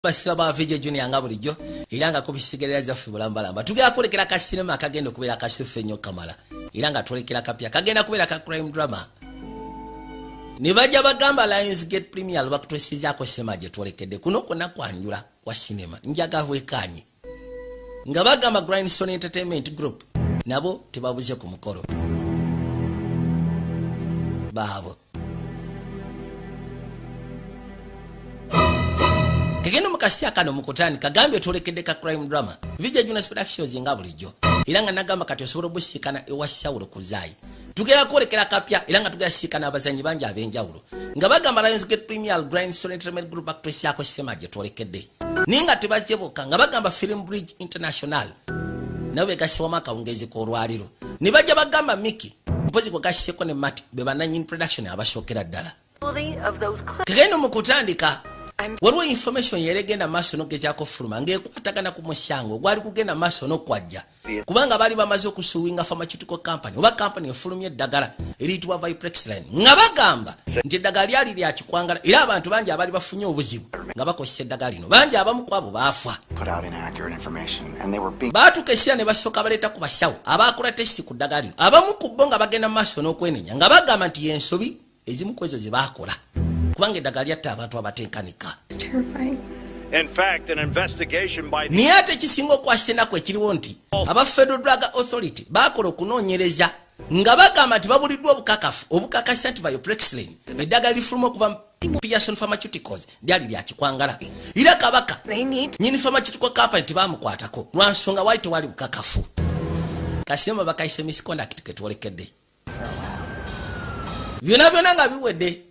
Basira ba VJ Junior nga bulijjo era nga kubisigerera zaffe bulambalamba, tugenda kwolekera ka sinema akagenda okubeera akasufu ennyo kamala, era nga twolekera kapya kagenda kubeera ka crime drama. Ne bajja bagamba Lions Gate Premier lwebakutusizaako sinema gye twolekedde kuno kwonna kwanjula kwa sinema. Njaga bwekanye nga bagamba Grindstone Entertainment Group nabo tebabuze ku mukolo baabo. Kegenda mu kaseera kano mu kutandika gambye twolekedde ka crime drama, VJ Jonas Productions nga bulijjo, era nga nagamba kati osobola obusiikana ewa Sawulo Kuzaayi. Tugenda kwolekera kapya era nga tugenda siikana abazanyi bangi ab'enjawulo nga bagamba Lions Gate Premier, Grindstone Entertainment Group bakutwesiako sema gye twolekedde, naye nga tebazze bokka, nga bagamba Film Bridge International nabo begasibwamu akawungeezi k'olwaliro. Ne bajja bagamba Miki mpozi gwe gasseeko ne Mati be bananyini production abasookera ddala. Kegenda mu kutandika waliwo information yera egenda maaso n'okugezaako fuluma ng'ekwatagana ku musango ogwali kugenda maaso n'okwajja, kubanga baali bamaze okusuwinga pharmaceutical company oba company efulumya eddagala eriyitibwa Viprexline, nga bagamba nti eddagala lyali lya kikwangala era abantu bangi abaali bafunye obuzibu nga bakozesa eddagala lino, bangi abamu ku abo baafa. Put out inaccurate information, and they were being Baatuuka essira ne basooka baleeta ku basawo abakola test ku ddagala lino, abamu ku bo nga bagenda mu maaso n'okwenenya nga bagamba nti yensobi ezimu ku ezo ze baakola, kubanga eddagala lyatta abantu abatenkanika. Terrifying. In fact, an investigation by the Naye ate ekisinga okwasa ennaku ekiriwo nti aba Federal Drug Authority baakola okunoonyereza nga bagamba nti babuliddwa obukakafu obukakasa nti Vioprexlin, eddagala lifuluma okuva mu Pearson Pharmaceuticals, lyali lya kikwangala, era kabaka They need nyini pharmaceutical company tebamukwatako lwa nsonga wali tewali bukakafu. Kasinema bakayise Misconduct ketwolekedde, byonna byonna nga biwedde.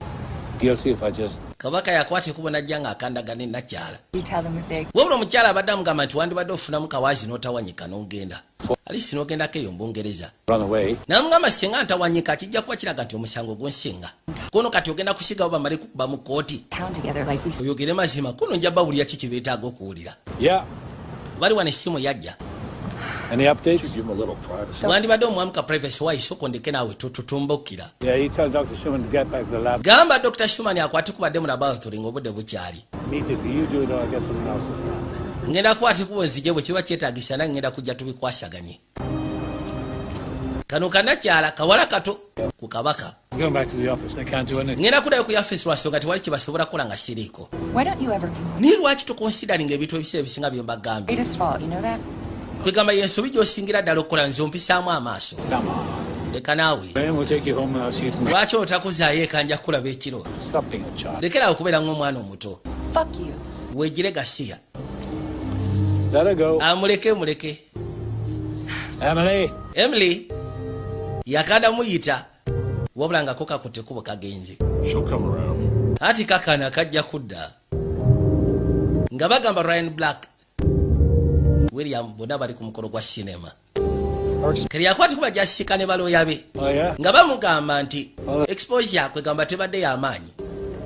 Guilty if I just Kabaka yakwata ekubo najja nga akandagana enakyala. You tell them if they Wabula omukyala abadde amugamba nti wandibadde ofunamu kawaazi n'otawanyika n'ogenda alisi n'ogendako eyo mbungereza. Run away. Namugamba singa ntawanyika kijja kuba kiraga nti omusango gunsinga kono, kati ogenda kusigawo bamale kukuba mu kooti. Town together like we Oyogere mazima kuno, nja bawulira ki kyebeetaaga okuwulira. Bali wano, essimu yajja. Any updates? Give him a little privacy. Wandibadde omwamuka privacy, waisoko ndeke naawe tututumbukira. Yeah, you tell Dr. Schumann to get back to the lab Gamba Dr Shuman akwate kubadde mu laboratory ng'obudde bukyali. immediately. You do it or I get someone else to do it. Ngenda kukwata ekubo nzije, bwe kiba kyetaagisa nange ngenda kujja tubikwasaganye. Kano kanakyala kawala kato ku kabaka. I'm going back to the office. They can't do anything. Ngenda kuddayo ku yafesi lwasonga tewali kyebasobola kukola nga siriiko. Why don't you ever consider Naye lwaki toconsideringa ebintu ebiseera ebisinga bye mbagambye? Greatest fault, you know that? Kwegamba yensobi gy'osingira ddala okukola, nze ompisaamu amaaso. Come on. Leka naawe. Then we'll take you home and I'll see you tonight. Lwaki otakuzaayo eka? Nja kukulaba ekiro. Stop being a child. Lekerawo okubeera ng'omwana omuto. Fuck you. Weegire gasiya. Let her go. Amuleke, muleke. Emily. Emily yakanda muyita, wabula nga ko kakutte kubo kagenze. She'll come around. Ati kakana kajja kudda. Nga bagamba Ryan Black, William bonna bali ku mukolo gwa sinema. Keri yakwata kuba gyasiika ne balooya be. Oh, yeah? Nga bamugamba nti exposure kwegamba tebadde y'amaanyi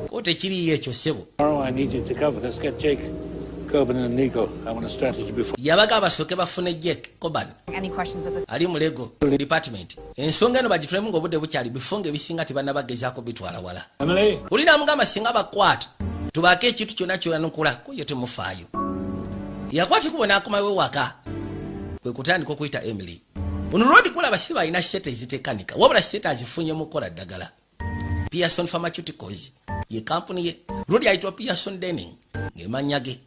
ko tekiriyo ekyo ssebo. Tomorrow I need you to cover this. Get Jake Coben and Nico. I want a strategy before. Yabaga basooke bafune Jake Coban. Any questions at this Ali mu legal department, ensonga eno bagitulemu ng'obudde bukyali, bifo ng'ebisinga tebannabagezaako bitwala wala. Emily. Oli namugamba singa bakwata tubaako ekintu kyonna kyoyanukula kuyo temufaayo. Yakwata kubo n'akomawo waka kwe kutandika okuyita Emily. Ono lwodi kulaba si balina sente ezitekanika, wabula sente azifunye mu kukola ddagala. Pearson Pharmaceuticals ye kampuni ye. Lwodi ayitibwa Pearson Denning ng'emanya ge.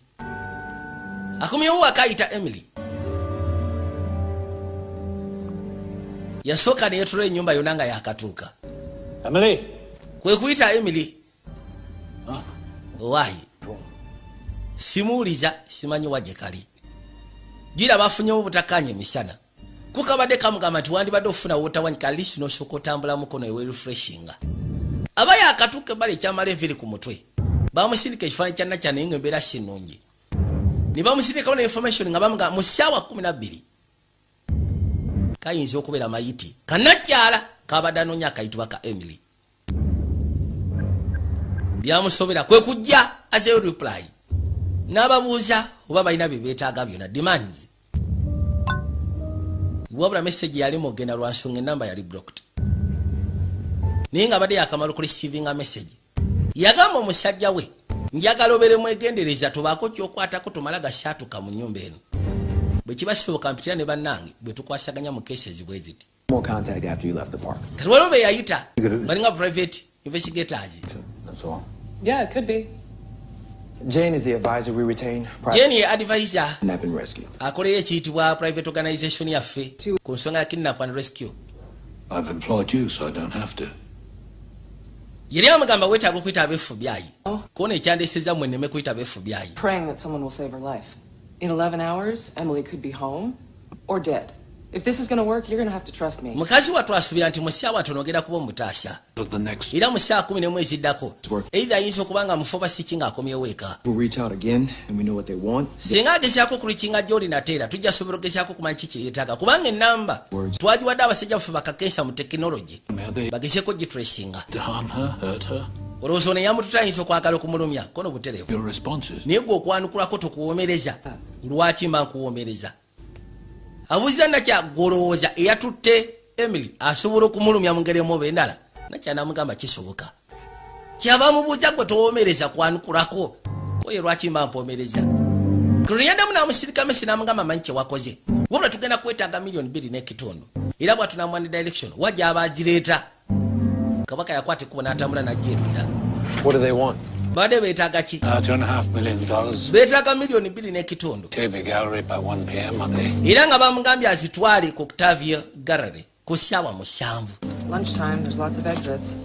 Akomyewo waka ayita Emily. Yasooka neyetula ennyumba yonna nga yakatuuka. Emily. Kwe kuyita Emily. Owaayi, simuwuliza, simanyi wa gye kali. Gira bafunyemu obutakkaanya emisana kukabadde kamugamba nti wandibadde ofuna wotawanyika lisi nosooka otambulamuko newerefreshinga. Aba yakatuuka ebbali ekyamala enviri ku mutwe, bamusindika ekifaananyi kya nakya, naye nga embeera si nnungi. Ne bamusindikawo ne information nga bamugamba mu ssaawa 12 kayinza okubeera mayiti kanakyala kabadde anoonya akayitibwa ka Emily. Byamusobera kwe kujja azeyo reply n'ababuuza oba balina bye beetaaga byonna, demands. Wabula message yali mugenda lwa nsonga enamba yali blocked, naye nga abadde yakamala okureceivinga message. Yagamba omusajja we Njagala obeere mwegendereza, tobaako kyokwatako, tomala gasyatuka mu nnyumba eno. Bwe kiba kisoboka mpitira ne bannange bwe tukwasaganya mu cases bwe ziti. More contact after you left the park. Kati waliwo be yayita balinga private investigators. That's all. Yeah, it could be. Jane is the advisor we retain. Private Jane ye advisor kidnap and rescue. Akolera ekiyitibwa private organization yaffe ku nsonga ya kidnap and rescue. I've employed you, so I don't have to. Yeri amugamba weetaaga okuyita aba FBI, kuona ekyandeseza mmwe nneme kuyita aba FBI. Praying that someone will save her life. In 11 hours, Emily could be home or dead. If this is going to work, you're going to have to trust me. Mukazi wattu asuubira nti mu ssaawa tono ogenda kuba omutaasa. But the next Era mu ssaawa 11 eziddako either ayinza okuba nga mufu oba siki ng'akomyewo eka. We'll reach out again and we know what they want. Singa agezaako okulikinga gy'oli nateera, tujja sobola ogezaako okumanya ki kyeyeetaaga, kubanga enamba twagiwadde abasajja baffe bakakensa mu tekinologi bagezeeko gitracinga. To harm her, hurt her. Olowooza ono eyamututa ayinza okwagala okumulumya kono butereevu? Your responses. Naye gwe okwanukulako tokuwomereza. Lwaki mba nkuwomereza? Abuuziza nakya gwolowooza eyatutte Emily asobola okumulumya mu ngeri emu oba endala. Nakya namugamba kisoboka. Kyava amubuuza, gwe towomereza kwanukulako koye, lwaki mba mpomereza? Yaddamu n'amusirika mesi n'amugamba, manyi kyewakoze, wabula tugenda kwetaaga 2.5 miliyoni. Era bwatu namwani direction wajja aba agireeta. Kabaka yakwata ekkubo n'atambula n'ajja erudda. What do they want? Babadde beetaaga ki? $2.5 million. Beetaaga 2.5 miliyoni. Octavia Gallery by 1 p.m. on the Era nga bamugambye azitwale ku Octavia Gallery ku ssaawa 7. Lunchtime, there's lots of exits.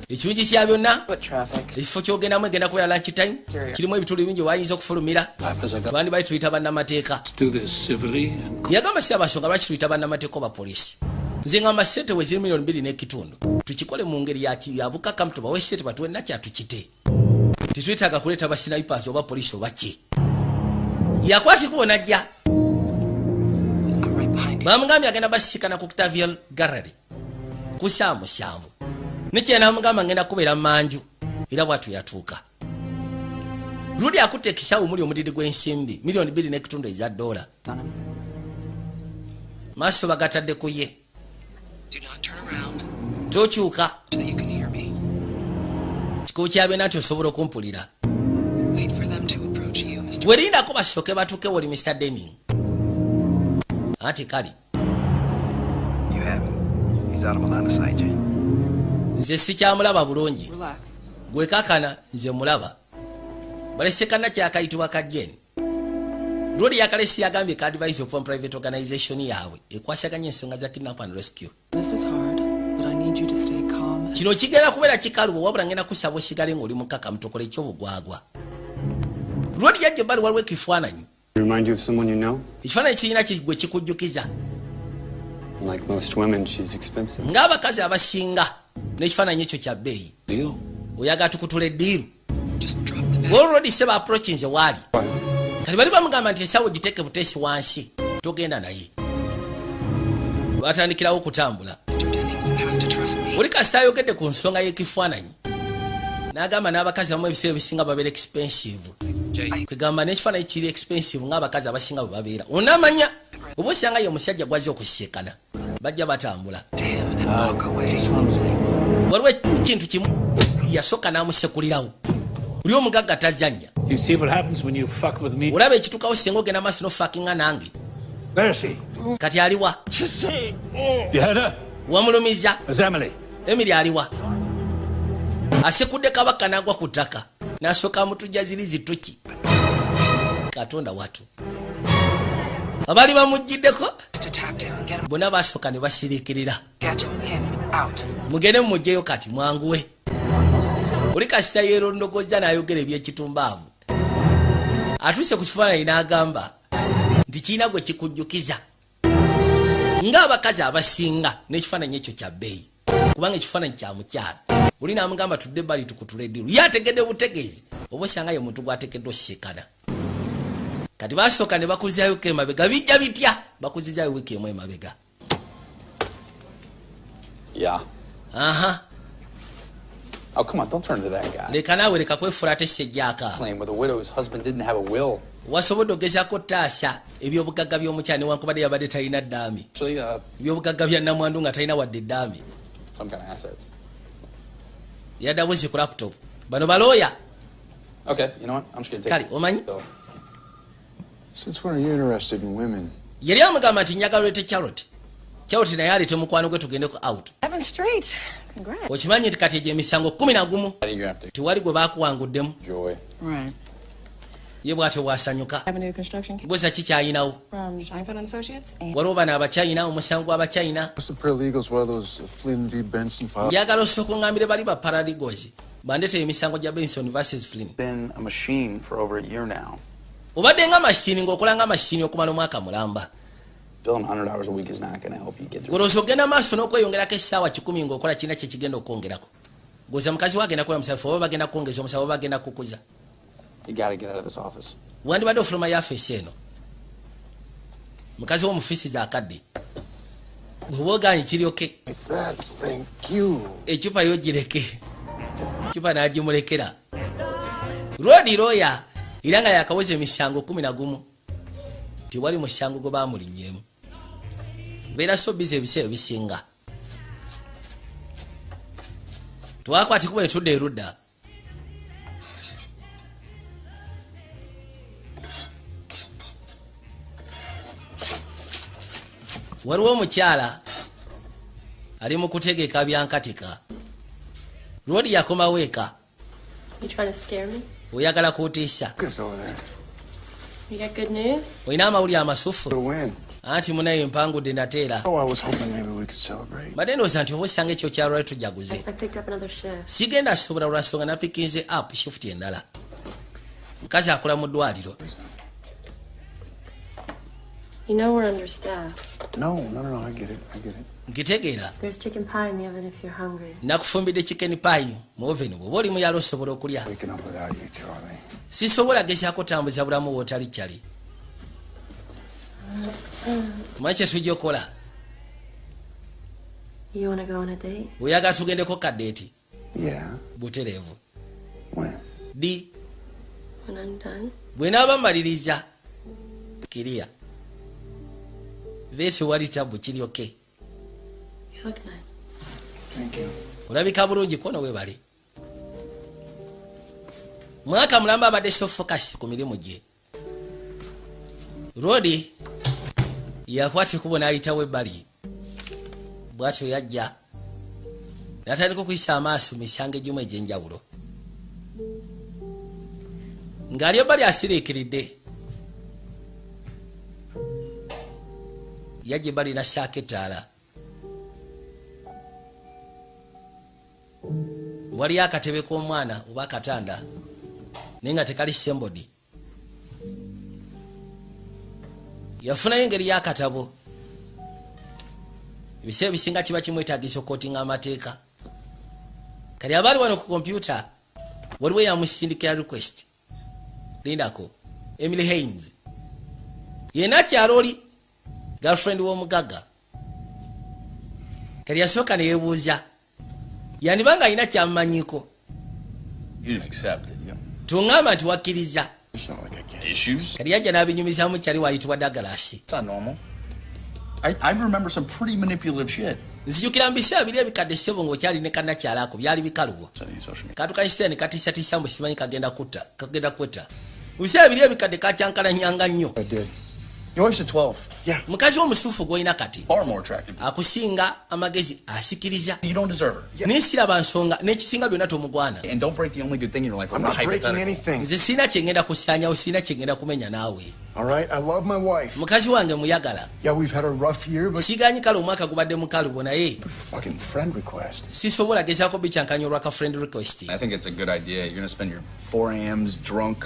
Ekirungi kya byonna, Foot traffic. ekifo kyogendamu egenda kubeera lunch time, kirimu ebitundu bingi wayinza okufulumira. Papers. I got Twandibali tuyita bannamateeka. to do this civilly and Yagamba si abasonga, lwaki tuyita bannamateeka oba poliisi? Nze ngamba sente we ziri 2.5 miliyoni, tukikole mu ngeri ya bukakamu, tubawe sente batuwe nakyatukite. Tetwetaaga kuleeta ba snipers oba poliisi oba ki. Yakwata ekubo najja. I'm right behind you. Bamugambye agenda basisikana ku Octavia Gallery ku ssaawa 7. Nekyera namugamba ngenda kubeera manju, era bwatyo yatuuka. Luli akutte ekisawo muli omudidi gw'ensimbi 2.5 miliyoni eza dola. On him. Maaso bagatadde ku ye. Do not turn around Tokyuka so that you can hear me. Kikulu kyabyena nti osobola okumpulira. Wait for them to approach you, Mr. Werindako basooke batuuke woli, Mr Denning. Anti kale. You have him. He's out of my line of sight, Jane. Nze sikyamulaba bulungi. Relax. Gwe kakana, nze mulaba. Balese kanna kyakayitibwa ka Jane. Lwoli yakalesi yagambye ka advice okuva mu private organization yaabwe ekwasaganya ensonga za kidnap and rescue. This is hard, but I need you to stay calm. And Kino kigenda kubeera kikalubo, wabula ngenda kusaba osigale ng'oli mukakamu, tokola ekyobugwagwa. Lwoli yajja ebbali, waliwo ekifaananyi. Remind you of someone you know? Ekifaananyi kirina gwe kikujjukiza? Like most women, she's expensive. Ng'abakazi abasinga, n'ekifaananyi ekyo kya bbeeyi. Deal. Oyagala tukutula eddiiru? Just drop the bag. Olredi se baapproachinze waali. Kati bali bamugamba nti ensawo giteeke buteesi wansi, togenda naye. Batandikirawo okutambula. Mr. Denning, you have to trust me. Oli kasita ayogedde ku nsonga y'ekifaananyi n'agamba n'abakazi abamu ebiseera ebisinga babeera expensive, kwegamba n'ekifaananyi kiri expensive ng'abakazi abasinga bwe babeera. Onamanya oba osanga ye omusajja gwazze okusisikana. Bajja batambula. Damn, and walk away. Just one thing. Waliwo ekintu kimu yasooka n'amusekulirawo. Oli omugagga tazannya. You see what happens when you fuck with me? Olaba ekituukawo singa ogenda maaso nofuckinga nange? Where is she? Kati aliwa? You heard her? Wamulumiza? Where's Emily? Emily aliwa? Asekudde kabaka n'agwa ku ttaka n'asooka amutujja ziri zituki. Katonda watu, abaali bamuggiddeko Just attacked him. Get him. bonna basooka ne basiriikirira. Get him out. Mugende mumugjeyo kati mwanguwe. Oli kasita yeerondogozza n'ayogera ebyekitumbaavu, atuuse ku kifaananyi n'agamba nti kirina gwe kikujjukiza, ng'abakazi abasinga n'ekifaananyi ekyo kya bbeeyi, kubanga ekifaananyi kya mukyala. Oli n'amugamba tudde ebbali tukutula eddiru. Ye ategedde butegeezi oba osanga ye muntu gwateekeddwa osisikana. Kati basooka ne bakuzaayo emabega. Bijja bitya? Bakuzizaayo wiiki emu emabega. Yeah. Aha. Oh, come on, don't turn to that guy. Leka naawe, leka kwefuula ate sejjaaka. Claim where the widow's husband didn't have a will. Wasobodde ogezaako taasa ebyobugagga by'omukyala newankubadde yabadde talina ddaami. Actually, Ebyobugagga bya namwandu nga talina wadde eddaami. Some kind of assets. Yadda buzi ku laptop. Bano balooya. Okay, you know what? I'm just gonna take Kale omanyi, it. Since when are you interested in women? Yali amugamba nti njagala olete Charlotte. Charlotte naye aleete mukwano gwe, tugende ku out. 7 straight. Congrats. Okimanyi nti kati egyo emisango 11, You're gonna have to tewali gwe baakuwanguddemu. enjoy. Right. Ye bw'atyo bw'asanyuka. I have a new construction case Bweza kikyayinawo? from Scheinfeld and Associates, and Waliwo bano Abachina, omusango gw'Abachina. What's the paralegals? One of those Flynn v. Benson files. Njagala osooka oŋŋambire bali ba paralegals bandeetera emisango gya Benson versus Flynn. Been a machine for over a year now. Obadde nga mashini, ng'okola nga mashini okumala omwaka mulamba. Billing 100 hours a week is not gonna help you get through. Golowooza ogenda maaso n'okweyongerako essaawa 100 ng'okola kirina kye kigenda okwongerako? Goza mukazi we agenda kuba musafu, oba bagenda kwongeza omusawo, oba bagenda kukuza. You gotta get out of this office. Wandibadde ofuluma yafeesi eno. Mukazi w'omufiisiza akadde bw'oba ogaanyi kiryoke. Like that. Thank you. Ecupa yo gireke. Cupa n'agimulekera rodi looya, era nga yakaweza emisango 11, tewali musango gwe bamulinnyemu. Beera so biza ebiseera ebisinga twakwati kuba etudde erudda. Waliwo omukyala ali mu kutegeka byankatika. Lwodi yakomawo eka. You trying to scare me? Oyagala kutiisa? Just over there. You got good news? Olina amawulire amasufu? To win. Anti munaye mpangudde nateera. Oh, I was hoping maybe we could celebrate. Mbadde ndowooza nti oba osanga ekyo kyalwali tujaguze. I picked up another shift. Sigenda sobola lwansonga napikinze up shift endala. Mukazi akola mu ddwaliro. You know we're understaffed. No. I get it. I get it. Nkitegeera. There's chicken pie in the oven if you're hungry. Nakufumbidde chicken pie mu oven, bw'oba oli muyala osobola okulya. Waking up without you, Charlie. Sisobola gezaako tambuza bulamu wootali kyali. Omanyi kyetujja okukola? You want to go on a date? Oyagala tugendeko ka date? Yeah. Butereevu. When? Ddi? When I'm done? Bwe naaba mmaliriza kiriya this, wali tabu, kiri okay. You look nice. Thank you. Olabika bulungi kono, webale. Mwaka mulamba abadde so focus ku mirimu gye. Rodi yakwata ekubo n'ayitawo ebbali. Bwatyo yajja n'atandika okuyisa amaaso mu misango egimu egy'enjawulo ng'ali ebbali asiriikiridde. Yajja ebbali n'assaako ettaala. Waliyo akatebe k'omwana oba akatanda, naye nga tekali sembodi. Yafunayo engeri y'akatabo. Ebiseera ebisinga kiba kimwetagisa okootinga amateeka. Kati abaali wano ku kompyuta, waliwo yamusindikira request. Lindako, Emily Haines yenna kyalo oli girlfriend w'omugagga. Kati yasooka neyebuuza yandibanga alina kyamumanyiiko. You didn't accept, did you? Tuŋŋamba nti wakkiriza? It's not like I can't. Issues? Kati yajja n'abinyumizaamu kyali waayitibwa Dagalasi. It's not normal. I remember some pretty manipulative shit. Nzijukira mu biseera biri ebikadde, ssebo, ng'okyali ne kannakyalo ako, byali bikalubo. Sending you social media. Katukakiseera ne katiisatiisa mbu simanyi kagenda kutta, kagenda kwetta. Mu biseera biri ebikadde kakyankalanyanga nnyo. I did. Your wife's a 12. Yeah. Mukazi w'omusuufu gw'olina kati Far more attractive. akusinga amagezi, asikiriza. You don't deserve her. Naye siraba nsonga n'ekisinga byonna tomugwana. And don't break the only good thing in your life I'm with a not breaking hypothetical. anything. Nze sirina kyengenda kusaanyawo, sirina kyengenda kumenya naawe. All right? I love my wife. Mukazi wange muyagala. Yeah, we've had a rough year, but Siganyi kale omwaka gubadde mukalubo, naye fucking friend request. sisobola gezaako bikyankanya olwaka friend request. I think it's a good idea. You're gonna spend your 4 a.m.s drunk,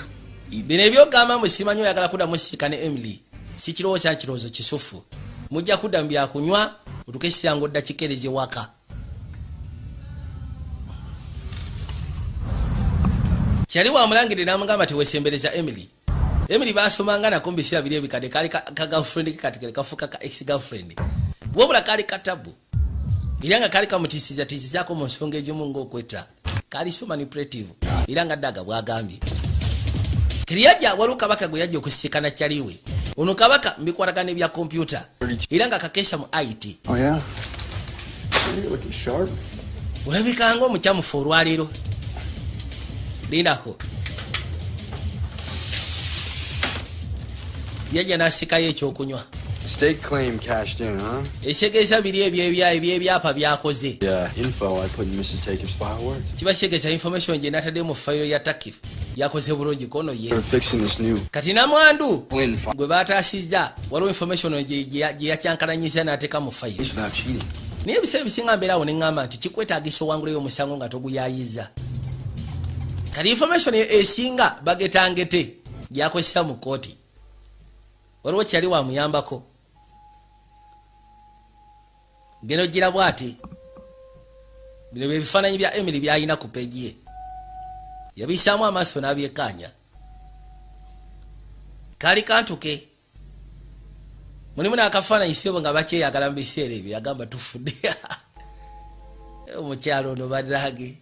eat Bino ebyogamba mbu simanyi oyagala kuddamu sika ne Emily, sikirowooza nti kirowoozo kisufu. Mujja kudda mu byakunywa otuke esiranga odda kikereze waka. Kyali wamulangidde n'amugamba tiwesembereza Emily. Emily basomanga nako mu biseera biri ebikadde, kaali ka girlfriend ke, kati kafuuka ka ex girlfriend, wabula kaali katabu era nga kaali kamutiisizatiisizaako mu nsonga ezimu ng'okwetta. Kaali so manipulative, era nga ddaga bwagambye. Keriyajja waliwo kabaka gwe yajja okusisikana kyaliwe. Ono kabaka mbikwatagana ebya kompyuta, era nga kakeesa mu IT. Oh, yeah? You're looking sharp. Olabikanga omukyamufu olwaleero. Lindako. Yajja n'asikayo ekyokunywa. State claim cashed in, huh? Ekitegeeza biri ebyebyapa byakoze. Yeah, info I put in Mrs. Taker's file worked. Kiba kitegeeza information gye natadde mu fayiro ya Takif yakoze bulungi kono ye. They're fixing this new Kati namwandu Flynn file gwe bataasizza, waliwo information gye yakyankalanyiza n'ateeka mu fayiro. without cheating. Naye ebiseera ebisinga mbeerawo ne ŋŋamba nti kikwetaagisa owanguleyo omusango nga toguyayiza. Kati information esinga bagetangete gyakozesa mu kooti, waliwo kyali wamuyambako geno gira bwati. Bino bye bifaananyi bya Emily byalina ku page ye, yabisaamu amaaso n'abyekkaanya. Kaali kantuke mulimu n'akafaananyi sebo nga bakyeyagala mu biseera ebyo. Yagamba tufudde omukyalo ono badage.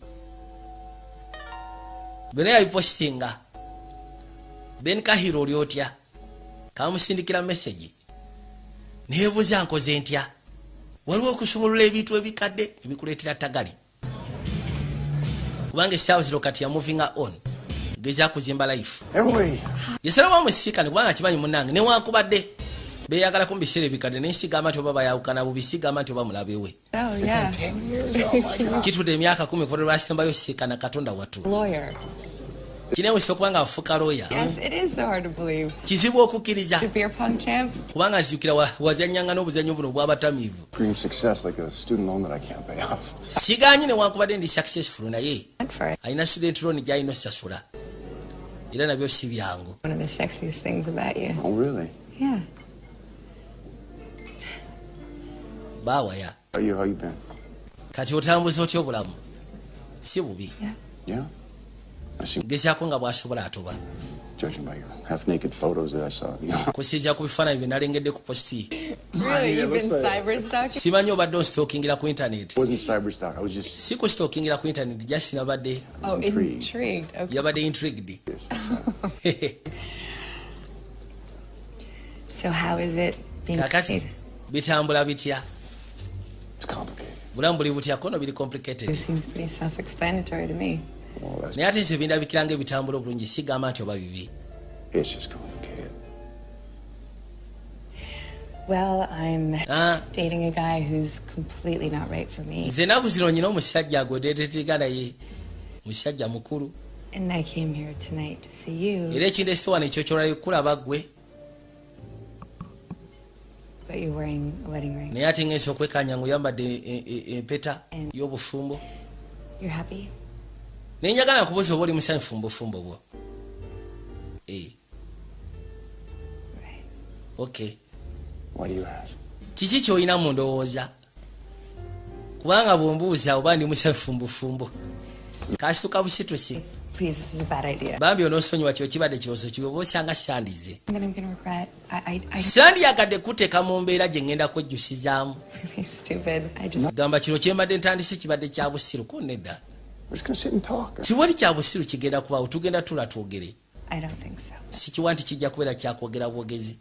Byonna yabipositinga. Ben Kahiro, oli otya? Kamusindikira message, neebuuza nkoze ntya. Waliwo okusumulula ebintu ebikadde ebikuleetera tagali, kubanga essaawa zino kati ya moving on, geza kuzimba life. Emily! Yasalawo amusiikane kubanga kimanyi munnange newankubadde beeyagalako mu biseera ebikadde, naye sigamba nti oba bayawukana bubi, sigamba nti oba mulabe we. Oh, yeah. Kitudde emyaka 10 kuva lwasembayo siikana. Katonda watu. Lawyer. Kinewesa okuba nga afuuka lawyer. Yes, it is so hard to believe. Kizibu okukkiriza. The beer pong champ. Kubanga nzijukira wazanyanga n'obuzannyo buno obw'abatamiivu. Dream success like a student loan that I can't pay off. Siganyi newankubadde ndi successful, naye Went for it. alina student loan gyalina osasula, era nabyo si byangu. One of the sexiest things about you. Oh, really? Yeah. Baawaya. How you? How you been? Kati otambuza otya obulamu? Si bubi. Yeah. I see. Gezaako nga bw'asobola atoba. Judging by your half-naked photos that I saw, you know. Kusinzira ku bifaananyi bye nalengedde ku post. Really? You've been cyber stalking? Simanyi obadde onstalkingira ku internet. It wasn't cyber stalk. I was just Si kustalkingira ku internet, just nabadde Oh, intrigued. intrigued. Okay. Yabadde intrigued. Yes. So how is it being Kakati paid? bitambula bitya? It's complicated. Bulamu buli butya? Kono biri complicated. It seems pretty self-explanatory to me. Well, that's Naye ate nze bindabikira nga ebitambula obulungi, sigamba nti oba bibi. It's just complicated. Well, I'm Ah. dating a guy who's completely not right for me. Nze ennaku zino nyina omusajja agodeteteega, naye musajja mukulu. And I came here tonight to see you, Era ekindeese wano ekyokyolwayo kulaba ggwe. but you're wearing a wedding ring. Naye ate ngensa okwekanya nga oyambadde empeta y'obufumbo. You're happy? Naye njagala nkubuuza oba oli musanyufu mu bufumbo bwo. Eh. Okay. Why do you ask? Kiki kyolina mu ndowooza? Kubanga bwombuuza oba ndi musanyufu mu bufumbo, kasituka busitusi. Please, this is a bad idea. Bambi onoosonyiwa, kyo kibadde kirowoozo kibi oba osanga sandize. That I'm gonna regret. I Sandiyagadde kuteeka mu mbeera gye ŋŋenda kwejjusizaamu. Really stupid. I just Gamba kino kyembadde ntandise kibadde kya busiru ko nedda. We're just gonna sit and talk. Tiwali kya busiru kigenda kubaawo, tugenda tula twogere. I don't think so. Sikiwa nti kijja kubeera kyakwogera bwogezi.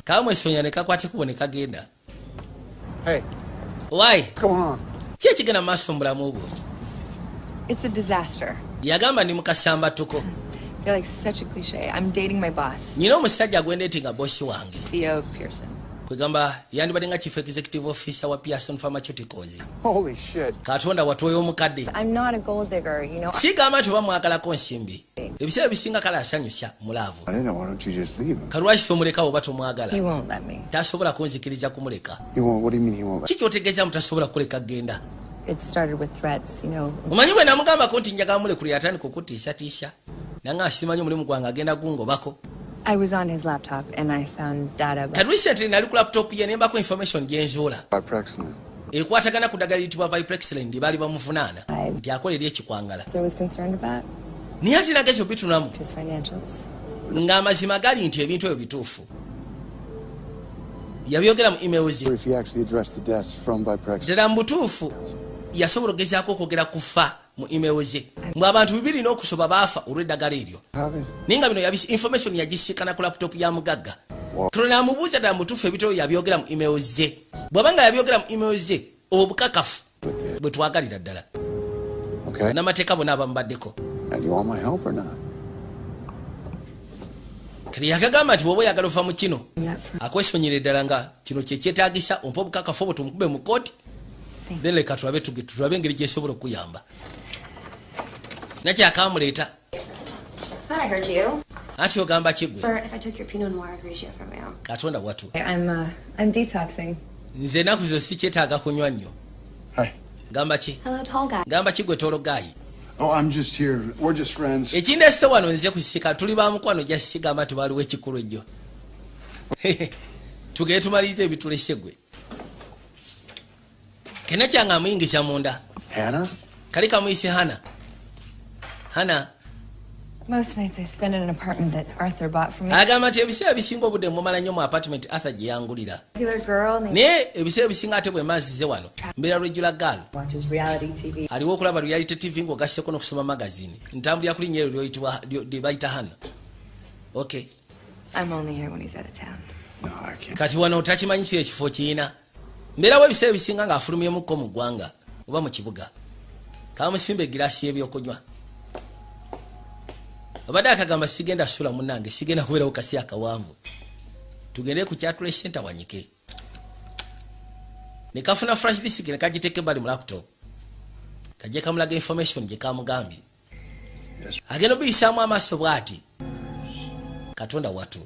Kamwesonya ne kakwata ekubo ne kagenda. Hey, Why? what's going on? Ki ekigenda mu maaso mu bulamu bwo? It's a disaster. Yagamba ndi mu kasambatuko. I feel like such a cliche. I'm dating my boss, Nyina omusajja gwendeeti nga bosi wange. CEO Pearson. Kwegamba yandibadde nga chief executive officer wa Pearson Pharmaceuticals. Holy shit. Katonda watwoyo omukadde. I'm not a gold digger. Sigamba nti oba mwagalako nsimbi, ebiseera bisinga kale asanyusa mu love. I don't know. Why don't you just leave him? Kalwaki tomuleka oba tomwagala? He won't let me. Tasobola kunzikiriza kumuleka. He won't. What do you mean he won't let? Ki kyotegeeza mutasobola kuleka genda? It started with threats. Omanyi bwe namugambako nti njagala mulekuli, yatandika okutiisatiisa nanga simanyi omulimu gwange agenda gungobako. I was on his laptop and I found data about Kati recently nali ku laptop ye nembako information gyenzuula Viprexlin. ekwatagana ku ddagala liyitibwa Viprexlin lye baali bamuvunaana nti akola eri ekikwangala. There was concerned about Naye ate nagezi obitunamu his financials. ng'amazima gali nti ebintu ebyo bituufu yabyogera mu email ze. If he actually addressed the deaths from Viprexlin. Ddala mu butuufu yasobola okugezaako okwogera kufa mu email ze mbwe abantu bibiri n'okusoba baafa olw'eddagala eryo. Have it. Naye nga bino information yagisiikana ku laptop ya mugagga. Tono amubuuza ddala mutuufu ebintu ebyo yabyogera mu email ze. Bw'aba nga yabyogera mu email ze, obwo bukakafu bwe twagalira ddala. Okay. N'amateeka bonna abamubaddeko. Now, do you want my help or not? Kati yakagamba nti bw'oba oyagala ova mu kino, akwesonyera eddala nga kino kyekyetagisa, ompa obukakafu obwo tumukube mu kooti, then leka tulabe tulabe engeri gyesobola okuyamba. Nakyakamuleeta. Thought I heard you. Anti ogamba kigwe. Or if I took your Pinot Noir Grigio from you. Katonda watu. I'm detoxing. Nze ennaku zo sikyetaaga kunywa nnyo. Gamba ki? Hello, tall guy. Gamba ki gwe tall guy? Oh, I'm just here. We're just friends. Ekindese wano nze kusika, tuli ba mukwano, jasigamba tubaliwo ekikulu ejjo, tugende tumalirize ebitulese. Gwe kena kyange amuyingiza munda. Hannah? Kali kamuyise Hana, Hana. Most nights I spend in an apartment that Arthur bought for me. Agamba nti ebiseera bisinga obudde mumala nnyo mu apartment Arthur gye yangulira. Regular girl and they Naye ebiseera bisinga ate bwe manzize wano mbeera regular girl. watches reality TV. Aliwo okulaba reality TV ng'ogasseko n'okusoma magazine. Ntambulira ku linnya eryo lyoyitibwa lye bayita Hana. Okay. I'm only here when he's out of town. No, I can't. Kati wano takimanyi kiri ekifo kiyina mbeerawo ebiseera ebisinga ng'afulumyemukko mu ggwanga oba mu kibuga. Kamusimba egiraasi y'ebyokunywa. Abadde akagamba sigenda sula munnange, sigenda kubeerawo kasi akawanvu, tugende ku kyatula senta wanyike. Ne kafuna flash disk ne kagiteeka ebbali mu laptop, kajje kamulaga information gye kamugambye. Agenda obiyisaamu amaaso bw'ati. Katonda watu,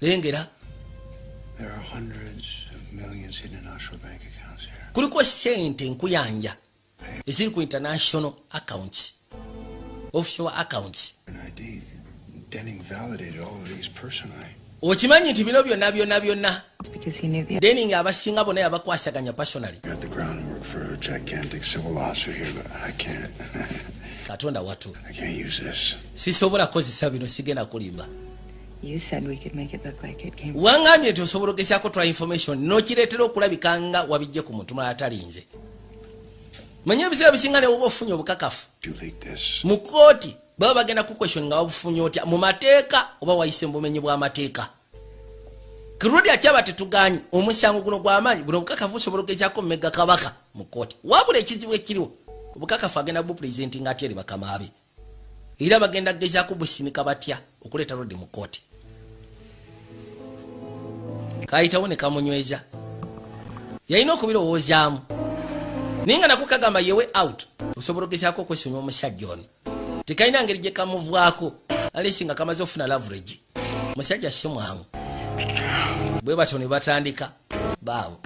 lengera. There are hundreds of millions hidden in offshore bank accounts here. Kuliko sente nkuyanja eziri ku international accounts, offshore accounts. An ID. Denning validated all of these personally. Okimanyi nti bino byonna byonna byonna It's because he knew the Denning abasinga bonna yabakwasaganya personally. Got the groundwork for a gigantic civil lawsuit here, but I can't. Katonda watu. I can't use this. Sisobola kukozesa bino, sigenda kulimba. You said we could make it look like it came Waŋŋambye nti osobola ogezaako twa information n'okireetera okulabika nga wabijje ku muntu mulala atalinze. Manye ebiseera bisinga ne woba ofunye obukakafu You leak this. mu kooti baba bagenda ku question nga wabufunye otya mu mateeka oba wayise mu bumenyi bw'amateeka. Kirudi akyaba tetuganye omusango guno gw'amaanyi. Buno obukakafu busobola ogezaako mmega kabaka mu kooti, wabula ekizibu ekiriwo, obukakafu agenda bupresentinga atya eri bakama be? Era bagenda kugezaako busimika batya okuleeta Rodi mu kooti? Kayitawo ne kamunyweza, yalina okubirowoozaamu, naye nga nako kagamba yewe out osobola ogezaako okwesonyiwa omusajja ono, tekalina ngeri gye kamuvaako alesi nga kamaze okufuna leverage. Musajja si mwangu. Bwe batyo ne batandika baabo.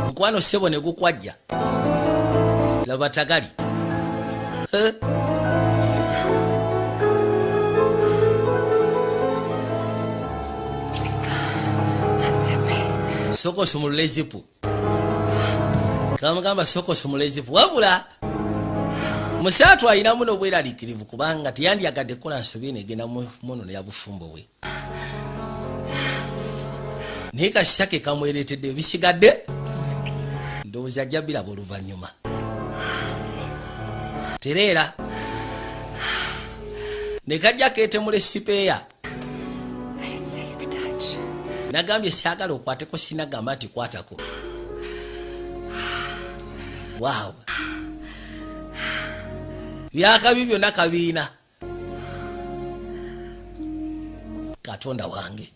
Mukwano ssebo ne gukwajja, laba tagali. Eh? Unzip me. Sooka osumulula ezipu. Kamugamba sooka osumulula ezipu. Wabula musaatu alinamu n'obweraliikirivu kubanga teyandyagadde kukola nsobi negenda munono ya bufumbo bwe, naye kasisa ke kamwereetedde. Ebisigadde ndowooza ajja biraba oluvannyuma. Tereera ne kajja keetemula esipeeya. I didn't say you could touch. Nagambye saagala okwateko, sinagamba nti kwatako. Waawo, byakabi byonna kabiina. Katonda wange.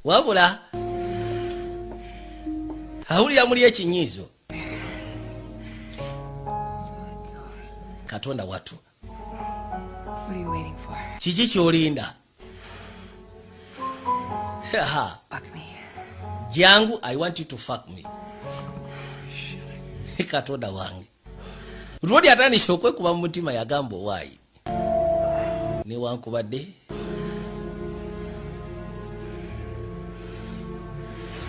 Wabula awulira muli ekinyiizo. Katonda watu. What are you waiting for? Kiki kyolinda? Ha. Fuck me. Jangu, I want you to fuck me. Katonda wange. Rodi atandise okwekuba mu mutima, yagamba owaayi newankubadde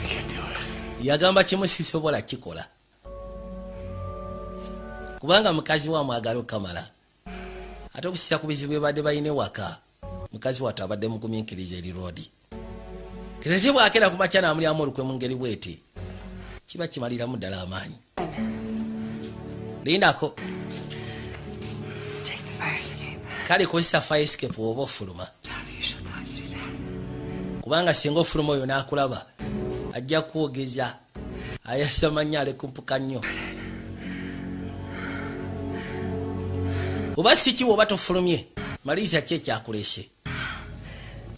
I can't do it. Yagamba kimu, sisobola kikola kubanga mukazi wa mwagala okamala, ate okusisa ku bizibu byebadde balina ewaka, mukazi wattu abadde mugumiikiriza eri Rodi. Kerezi bwakera ku makya n'amulyamu olukwe mu ngeri bweti, kiba kimaliramu ddala amaanyi. Lindako. Take the fire escape. Kale kozesa fire escape oba ofuluma. Stop you, she'll talk you to death. Kubanga singa ofuluma oyo n'akulaba ajja kwogeza ayasama nnyo alekumpuka nnyo. Oba si ki oba tofulumye maliriza ki ekyakuleese.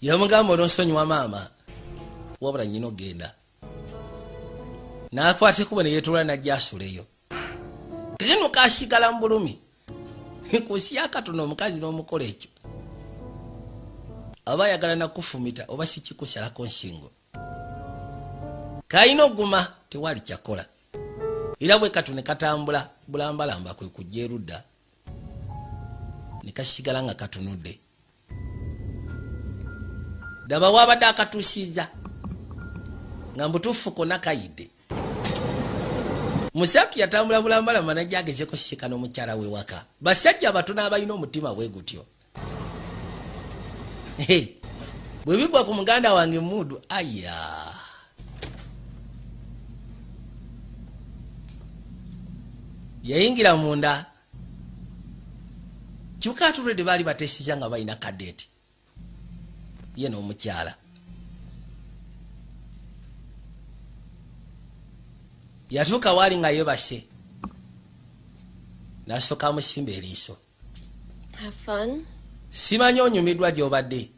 Yamugamba ononsonyiwa maama wabula nnyina ogenda. N'akwata ekkubo ne yeetoola n'ajja asuleyo. Kino kasigala mu bulumi. Ku nsi yakatono omukazi n'omukola ekyo aba ayagala nakufumita oba si kikusalako nsingo. Kalina oguma tewali kyakola. Era bwe katu ne katambula bulambalamba kwe kujja erudda ne kasigala nga katunudde. Ddaba waabadde akatuusizza nga mbutuufu konna kayidde. Musatu yatambula bulambalamba najja agezeko sisikana omukyala we waka. Basajja batono abalina omutima bwe gutyo. Bwe bigwa ku muganda wange Mudu aya. Yayingira munda. Kyokka atulwedde baali bateesiza nga balina kadeeti. Ye n'omukyala. Yatuuka waali nga yeebase. N'asooka amusimba eriiso. Have fun. Simanyi onyumiddwa gy'obadde.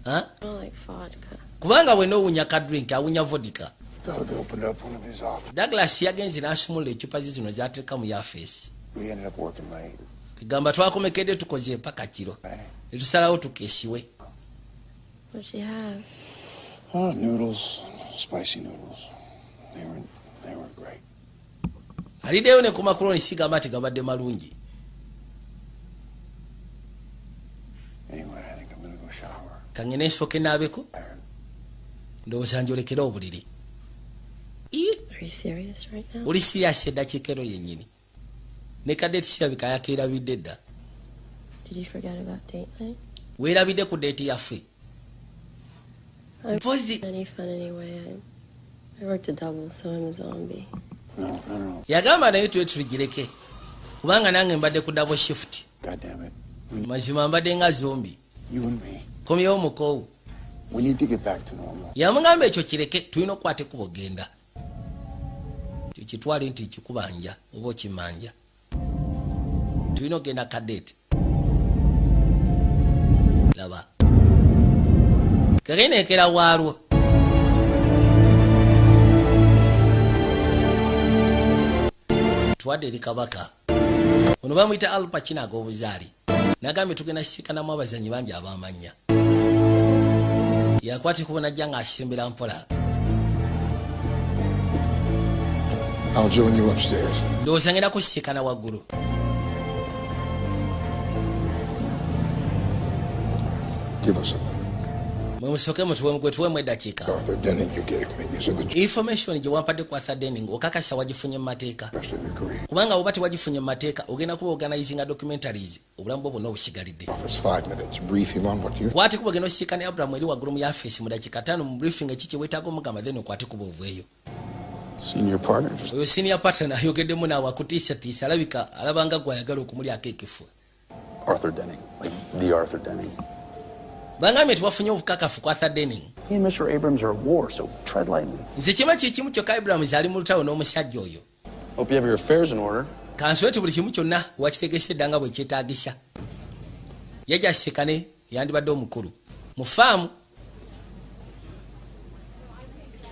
I like vodka. Kubanga bwe n'owunya ka drink awunya vodka. Doug opened up one of his offices. Douglas yagenze n'asumulula eccupa ze zino z'ateeka mu yafeesi. We ended up working late. Kigamba twakomekedde tukoze paka kiro. Ne tusalawo tukeesiwe. What'd she have? Oh, noodles, spicy noodles. They weren't great. Aliddeyo ne ku makuloni sigamba nti gabadde malungi. Anyway, I think I'm gonna go shower. Kangene nsooke naabeko. Ndowooza njolekere obuliri. Are you serious right now? Oli serious eddakiika eno yennyini. Ne kadeeti kirabika yakeerabidde dda. Did you forget about date night? Weerabidde ku deeti yaffe. I Mpozi. any fun anyway. I worked a double, so I'm a zombie. No. Yagamba naye tuwe tubigireke. Kubanga nange mbadde ku double shift. God damn it. Mazima mbadde nga zombie. You and me. Komyewo mukoowu. We need to get back to normal. Yamugamba ekyo kireke tulina okukwata ekkubo genda. Ekyo kitwale nti kikubanja oba okimanja. Tulina okugenda kadeeti. Laba. Kageneekera waalwo. Twadde eri kabaka. Ono bamuyita Al Pacino ag'obuzaali. N'agambye tugenda sisikanamu abazannyi bangi ab'amannya. Yakwata ekkubo n'ajja ng'asembera mpola. I'll join you upstairs. Ndowooza ngenda kusisikana waggulu. Give us a minute. Mwe musooke mutuwe gwe tuweemu eddakiika. Arthur Denning you gave me. Is it the Information gye wampadde ku Arthur Denning okakasa wagifunye mu mateeka. best of your career? Kubanga bw'oba tewagifunye mu mateeka ogenda kuba organizinga documentaries obulamu bwo bwonna obusigalidde. Office 5 minutes. Brief him on what you Kwate kuba ogenda osisikana ne Abraham eri waggulu mu yafeesi mu dakiika 5 mu briefing eki kye weetaaga omugamba then okwate kuba oveeyo. Senior partner just Oyo senior partner ayogeddemu naawe akutiisatiisa alabika alabanga gw'ayagala okumulyako ekifo. Arthur Denning, like the Arthur Denning. Bangambye tiwafunye obukakafu ku Arthur Denning. He and Mr. Abrams are at war, so tread lightly. Nze kiba kye kimu kyokka Abrams ali mu lutalo n'omusajja oyo. Hope you have your affairs in order. Kansule ti buli kimu kyonna wakitegese dda nga bwe kyetaagisa. Yajja asikane yandibadde omukulu. Mu faamu.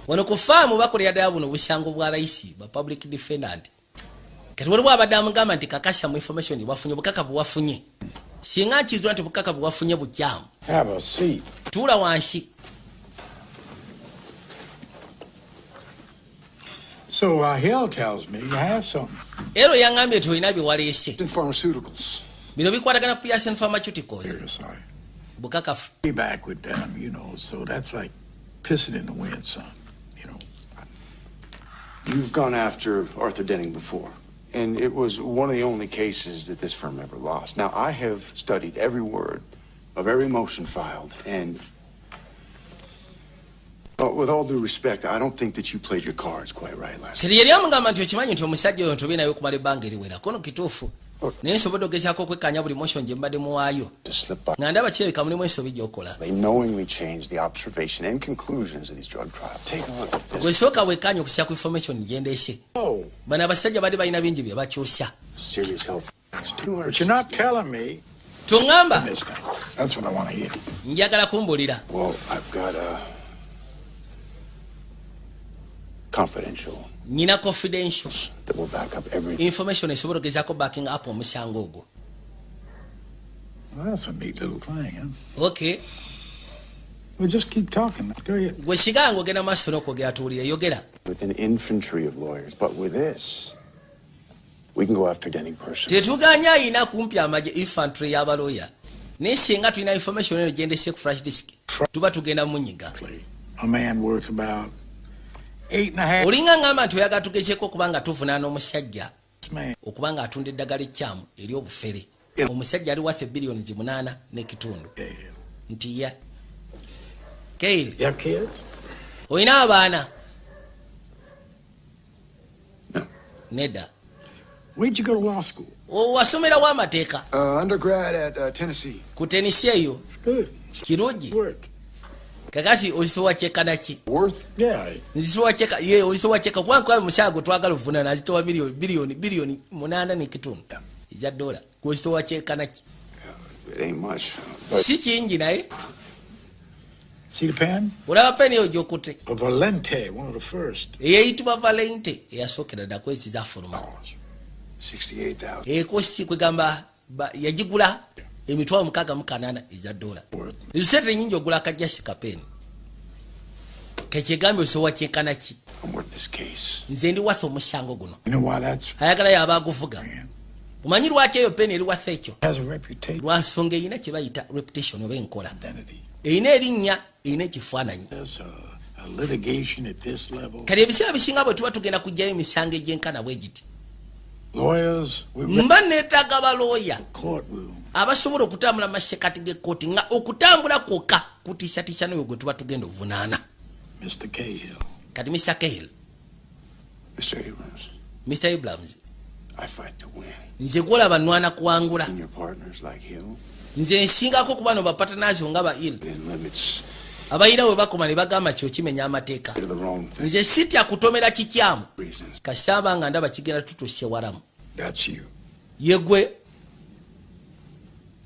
Wano ku faamu bakolera ddala buno obusango bwa layisi ba public defendant. Kati waliwo abadde amugamba nti kakasa mu information wafunye obukakafu wafunye. Singa nkizula nti obukakafu wafunye bukyamu. Have a seat. Tuula wansi. So Hill tells me you have something. Ero yangambye nti olina bye waleese. In pharmaceuticals. Bino bikwatagana ku Pearson Pharmaceuticals. Here, sorry. Bukakafu. Be back with them, you know, so that's like pissing in the wind, son. You know. You've gone after Arthur Denning before, and it was one of the only cases that this firm ever lost. Now, I have studied every word of every motion filed, and with all due respect, I don't think that you played your cards quite right last Kati yali amugamba nti okimanyi nti omusajja oyo ntobye naye okumala ebbanga eriwera. Kono kituufu. Naye nsobodde ogezaako okwekkaanya buli motion gye mbadde muwaayo, To slip by. nga ndaba kirabika mulimu ensobi gy'okola. They knowingly changed the observation and conclusions of these drug trials. Take a look at this. Gwe sooka wekkaanya okusya ku information gye ndeese. Bano abasajja badde balina bingi bye bakyusa. Serious health. It's 200. But you're not telling me Toŋŋamba. this thing. That's what I want to hear. Njagala kumbuulira. Well, I've got a confidential Nyina confidential that will back up everything. information esobola ogezaako backing up omusango ogwo. Well, that's a neat little thing, huh? Okay. Well, just keep talking. Go ahead. Gwe siganga ogenda maaso n'okwogera, tuwulire, yogera. With an infantry of lawyers, but with this, we can go after Denning personally. Tetuganya ayina kumpi amagye, infantry y'abalooya, naye singa tulina information eno gyendese ku flash disk, tuba tugenda munyiga. A man worth about 8.5 Olinga ngamba nti oyagala tugezeeko okuba nga tuvunaana omusajja man. okuba nga atunda eddagala ekyamu eri obufere, omusajja ali worth 8.5 billion. Nti ya Cahill. You have kids? Olina abaana? Nedda. Where'd you go to law school? Wasomerawo amateeka? Undergrad at Tennessee. Ku Tennessee eyo. Good. Kirungi. Work. Kakati ozitowa kyekana ki? Worth? Yeah. Nzitowa kyeka ye ozitowa kyeka kuba nkuba musaga gwe twagala ovunana azitowa miliyoni 8.5 billion eza dola, gwozitowa kyekana ki? It ain't much. But Si kingi naye. See the pen? Olaba peni eyo gyokutte? A Valente, one of the first. Eyeyitibwa Valente, eyasookera dda kwezi zafuluma. 68,000. Ekosi kwegamba yagigula 668,000 eza dola. Ezo sente nyingi ogula akajasi kapeni kekyegambye osobola kyenkana ki? I'm worth this case. Nze ndi worth omusango guno. You know why that's Ayagala yaba aguvuga. Omanyi lwaki eyo peni eri worth ekyo? has a reputation. Lwa nsonga erina kye bayita reputation oba enkola, erina erinnya, erina ekifaananyi. There's a litigation at this level. Kati ebiseera bisinga bwe tuba tugenda kugjayo emisango egyenkana bwe giti, Lawyers, we mba neetaaga balooya courtroom. abasobola okutambula masekati g'ekkooti nga okutambula kwokka kutiisatiisa n'oyo gwe tuba tugenda ovunaana. Mr. Cahill. Kati Mr. Cahill. Mr. Abrams, Mr. Abrams. I fight to win. Nze gwolaba nwana kuwangula. And your partners like Hill, Nze nsingako kuba no bapartners nga ba Hill then limits abalina we bakoma ne bagamba kyokimenya amateeka. to the wrong thing. Nze sitya kutomera kikyamu Reasons. kasamba nga ndaba kigenda tutuuse walamu. That's you. Yegwe.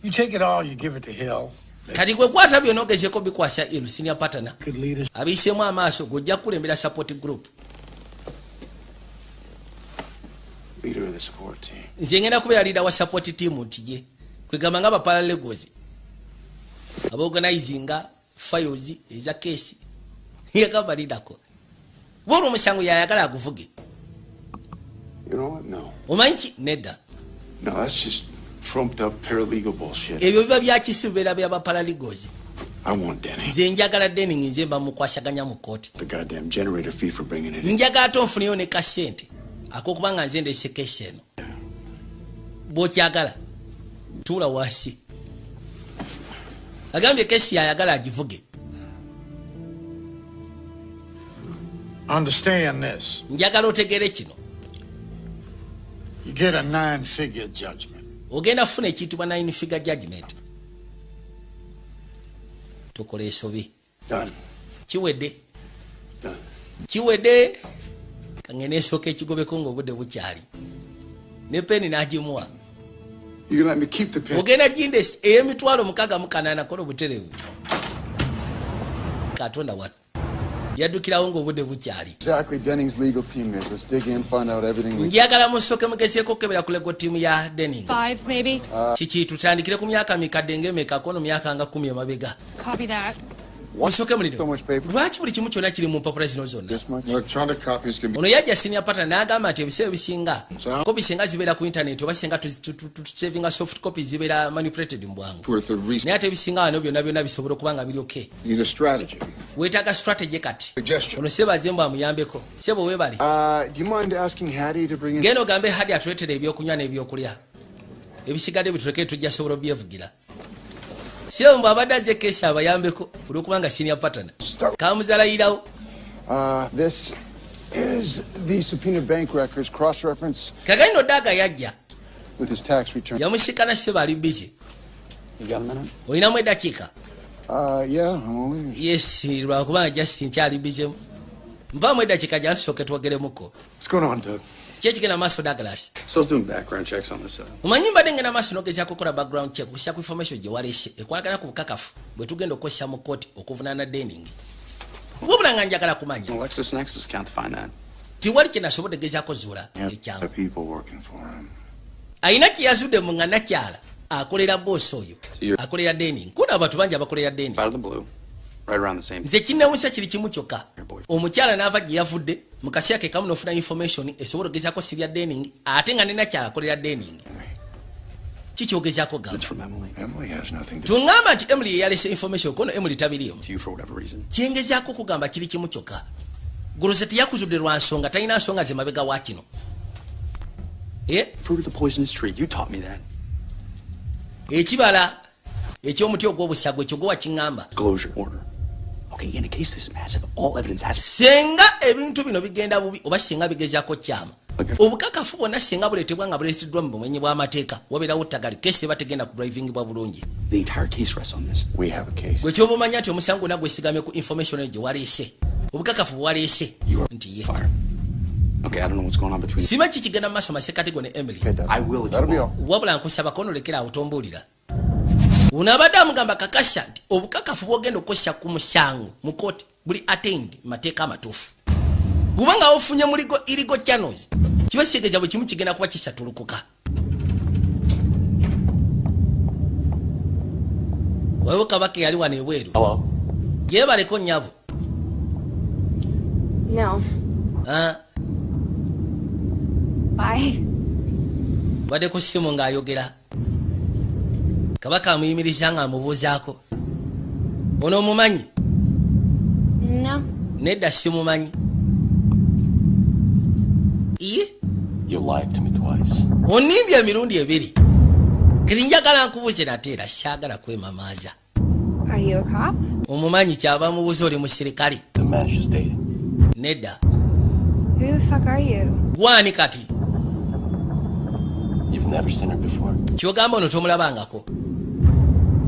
You take it all, you give it to Hill. Kati gwe kwata byonna ogezeeko bikwasa Hill, senior partner. Could lead us. Abiyiseemu amaaso, gojja kukulembera support group. Leader of the support team. Nze ngenda kubeera leader wa support team, nti ye kwegamba nga baparalegals abaorganizinga files eza kesi, yagamba lidako boolwa omusango yayagala aguvuge. You know what? No. Omanyi ki? Nedda. No, that's just trumped up paralegal bullshit. Ebyo biba byakisi, bibeera byabaparalegals. I want Denny. Nze njagala Denning, nze mba mukwasaganya mu kooti. The goddamn generator fee for bringing it in. Njagala ate onfuneyo ne kasente akokuba nga nze ndeese kesi eno. Bw'okyagala tuula wansi, agambye kesi yayagala agivuge. Understand this. Njagala otegere kino. You get a 9 figure judgment. Ogenda kufuna ekiyitibwa 9 figure judgment. Tukola ensobi. Done. Kiwedde. Done. Kiwedde, kangende esooka ekigobeko ng'obudde bukyali, ne peni n'agimuwa. You gonna let me keep the pen? Ogenda ginde ey'emitwalo 68, kola obutereevu. Katonda watu yaddukirawo ng'obudde bukyali. Exactly Denning's legal team is. Let's dig in, find out everything we Njagala musooke mugezeeko okukebera ku legal team ya Denning. Five, maybe. Kiki, tutandikire ku myaka mikadde ng'emeka kono, myaka nga 10 emabega. Copy that. Musooke muliro, lwaki buli kimu kyonna kiri mu mpapula zino zonna? Electronic copies can be. Ono yajja senior partner n'agamba nti ebiseera ebisinga kopi singa zibeera ku internet oba singa tusavinga soft copy zibeera manipulated mu bwangu. Worth of research. Naye ate ebisinga wano byonna byonna bisobola okuba nga biri okay. Need a strategy. Weetaaga strategy kati. Suggestion. Ono sebaze mbu amuyambeko. Sebo, weebale. Do you mind asking Hattie to bring in? Genda ogambe Hattie atuleetera ebyokunywa n'ebyokulya, ebisigadde bituleke, tujja sobola obyevugira. Sebo mbu abadde azze kesi abayambeko olwokubanga senior partner kamuzalayirawo. This is the subpoena bank records cross-reference Kakati no daaga yajja with his tax return. Yamusikana seba ali busy. You got a minute? Olinamu eddakiika? Yeah, I'm only. Yes, lwakubanga just nkyali busy, nvaamu eddakiika gyantusooke twogeremuko. What's going on, Doug? Ki ekigenda maaso, Douglas? So I was doing background checks on this. Omanyi mbadde ngenda maaso n'ogezaako okukola background check kussa ku information gye waleese ekwalagana ku bukakafu bwe tugenda okukozesa mu kooti okuvunaana Denning, wabula nga njagala kumanya LexisNexis can't find that. Tiwali kye nasobodde gezaako zuula ekyangu. The people working for him. Alina kye yazudde mu nga nakyala akolera boosi oyo, akolera Denning. Kuna abantu bangi abakolera Denning. Out of the blue, right around the same. Nze kinnewusa kiri kimu kyokka, omukyala n'ava gye yavudde mu kaseera ke kamu n'ofuna information esobola ogezaako sibya Denning, ate nga ne nakyala akolera Denning. Kikyogezaako gamba? It's from Emily. Emily has nothing to Tuŋŋamba nti Emily ye yalese information, kono Emily tabiriimu. To you for whatever reason. Kyengezaako okugamba kiri kimu kyokka, Goloze teyakuzudde lwa nsonga, talina nsonga ze mabega wa kino. Eh? Fruit of the poisonous tree. You taught me that. Ekibala eky'omuti ogw'obusagwa, ekyo gwe wakiŋŋamba. Disclosure order. Okay, in a case this massive, all evidence has. Senga ebintu bino bigenda bubi oba singa bigezaako kyama, obukakafu bwonna singa buleetebwa nga buleeteddwa mu bumenyi bw'amateeka, wabeerawo ttagali, kesi eba tegenda ku drivingibwa bulungi. The entire case rests on this. We have a case. Gwe kyoba omanya nti omusango gwonna gwesigamye ku information eyo gye waleese, obukakafu bwe waleese nti ye. Okay, I don't know what's going on between. Sima ki kigenda mu maaso masekati go ne Emily. I will if you won't. Wabula nkusaba konolekera awo, tombuulira. Ono abadde amugamba kakasa nti obukakafu bwogenda okukozesa ku musango mu kooti buli attained mu mateeka amatuufu, kubanga ofunye mu illegal channels, kiba kitegeeza buli kimu kigenda kuba kisatulukuka. Waliwo kabaka eyali wano ebweru. Hello. Yebaleko nnyabo. No. Ah, Bye. Badde ku ssimu ng'ayogera, kabaka amuyimiriza ng'amubuuzaako, ono omumanyi? No. Nedda, simumanyi. Iye. You lied to me twice. Onimbye emirundi ebiri. Kiri njagala nkubuuze nate, era saagala kwemamaaza. Are you a cop? Omumanyi? Kyava mubuuza, oli musirikale? The man she's dating. Nedda. Who the fuck are you? Gwani kati? You've never seen her before. Kyogamba ono tomulabangako?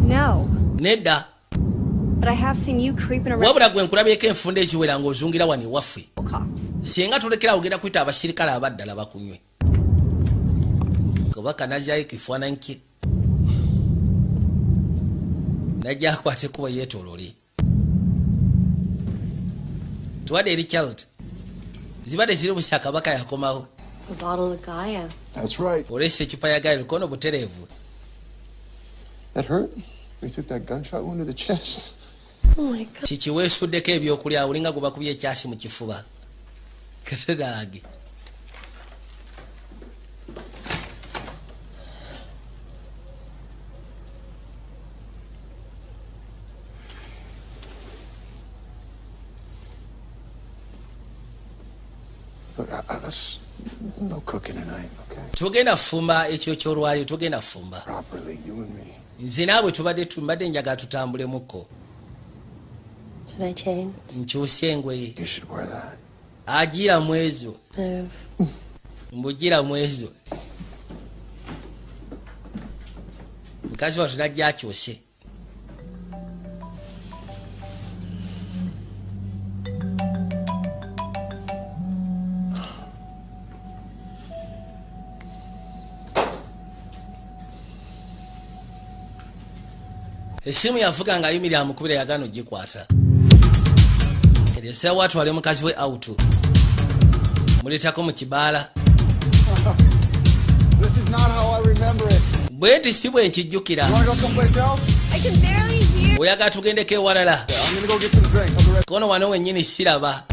No. Nedda. But I have seen you creeping around Wabula gwe nkulabyeko enfunda eziwera ng'ozungira wano ewaffe. Cops. Singa tulekera ogenda kuyita abasirikale abaddala bakunywe. Kabaka nazyayo ekifaananyi kye, najja akwate ekkubo yeetoolole. Tuwadde eri Child zibadde ziri busa, kabaka yakomawo. A bottle of Gaia. That's right. Olesa ecupa ya Gaia kono butereevu. That hurt? We took that gunshot wound to the chest. Oh my God. Kiki, weesuddeko ebyokulya, olinga gwe bakubye ekyasi mu kifuba katedaage. Look, let's no cooking tonight, okay? Tugenda fumba ekyo kyolwaliro, tugenda fumba. Properly, you and me. Nze naawe tubadde mbadde njagala tutambulemuko. Should I change? Nkyuse engoye. You should wear that. Agira mu ezo. Move. Mbugira mu ezo. Mukazi wattu najja akyuse. Essimu yavuga ng'ayimirira amukubira, yagaana ogikwata. Esewa atwale mukazi we out, muleetako mu kibaala. This is not how I remember it. Bwe nti si bwe nkijjukira. You wanna go someplace else? I can barely hear. Oyagala tugendeko ewalala? Yeah, I'm gonna go get some drinks. I'll be right. Kono wano wennyini siraba.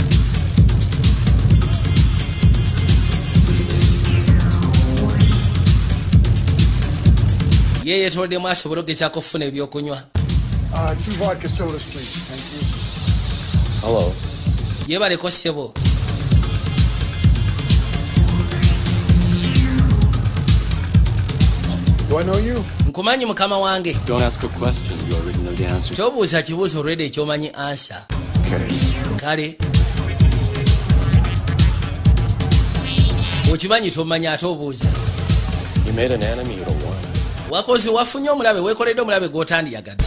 Ye yeetooloddemu asobole okugezaako okufuna ebyokunywa. Two vodka sodas, please. Thank you. Hello. Yebaleko ssebo. Do I know you? Nkumanyi mukama wange? Don't ask a question you already know the answer. Tobuuza kibuuzo olwedde ekyomanyi answer. Okay. Kale okimanyi, tomanyi ate obuuza. You made an enemy you don't want. Wakoze, wafunye omulabe, weekoledde omulabe gw'otandiyagadde.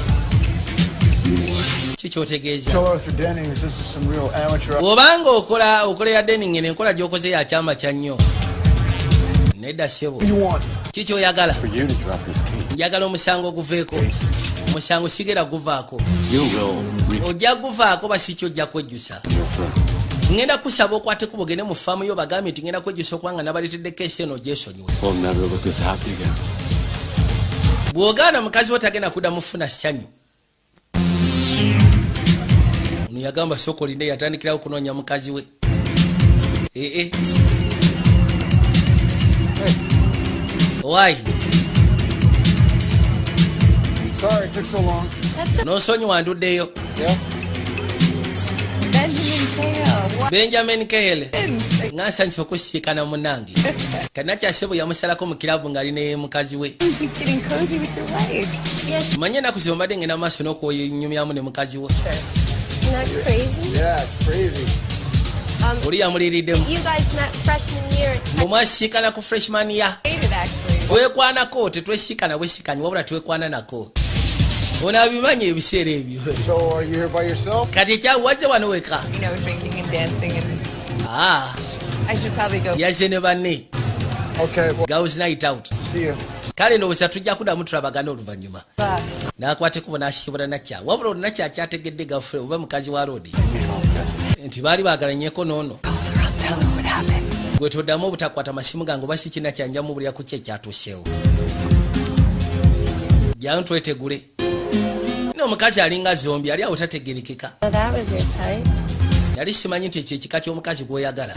Kikyotegeeza? Tell Arthur Denning that this is some real amateur. Bw'obanga okola, okolera Denning, eno enkola gy'okoze yakyama kya nnyo. Nedda ssebo. You want? Kikyoyagala? For you to drop this case. Njagala omusango oguveeko. Omusango sigera guvaako. You will Ojja guvaako, basiki ojja kwejjusa. your firm. Ngenda kusaba okwate kubo, ogende mu faamu yo, bagambye nti ngenda kwejjusa okubanga nabaleetedde case eno, ogyesonyiwe. We'll never look this happy again. Bw'ogaana, mukazi wo tagenda kudda mufuna ssanyu. Ono yagamba sooka olinde. Yatandikirawo okunoonya mukazi we. Ee, owaayi. Sorry it took so long. That's Nonsonyiwa, nduddeyo. Yeah? Benjamin Cahill. Benjamin Cahill, nga nsanyusa okusiikana munnange. Kanakyase yamusalako mu kirabu ng'ali ne mukazi we. She's getting cozy with your wife. Yes. Manye ennaku zino mbadde ngenda maaso n'okwenyumyamu ne mukazi we. Isn't that crazy? Yeah, it's crazy. Oli yamuliiriddemu. You guys met freshman year. Mwe mwasiikana ku freshman ya. Dated, actually. Twekwanako, tetwesiikana bwesiikanyi, wabula twekwana nako. Ono abimanyi ebiseera ebyo. So are you here by yourself? Kati ekyawazze wano weka? Drinking and dancing and Ah, I should probably go. Yazze ne banne. Okay, well, Girls night out. see you. Kale ndowooza tujja kuddamu tulabagana oluvannyuma. Bye. N'akwata ekkubo n'asibula nakya, wabula olwo nakya kyategedde gafule oba mukazi wa Loodi nti baali baagalanyeko n'ono. Gwe toddamu obutakwata masimu gange oba si kina kyanjamu bulya ku ki ekyatuuseewo. Jangu twetegule. N'omukazi alinga zombie, ali awo tategerekeka. Oh, that was your type. Yali simanyi nti ekyo ekika ky'omukazi gw'oyagala.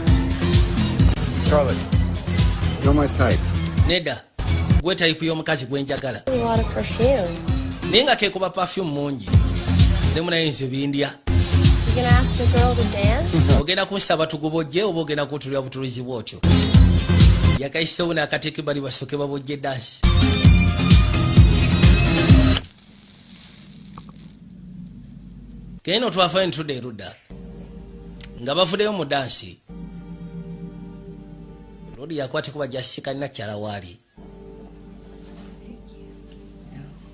Charlotte, you're my type. Nedda, gwe type y'omukazi gwe njagala. There's a lot of perfume. Naye nga keekuba perfume mungi, nze munaye nze bindya. You gonna ask the girl to dance? Ogenda kunsaba tugubojje oba ogenda kutulira butulizi bwotyo? Yakayisewo n'akateeka ebbali basooke babojje dansi. Keno twafayo ntudde erudda nga bavuddeyo mu dansi. Lodi yakwateko bajasiikanina kyala waali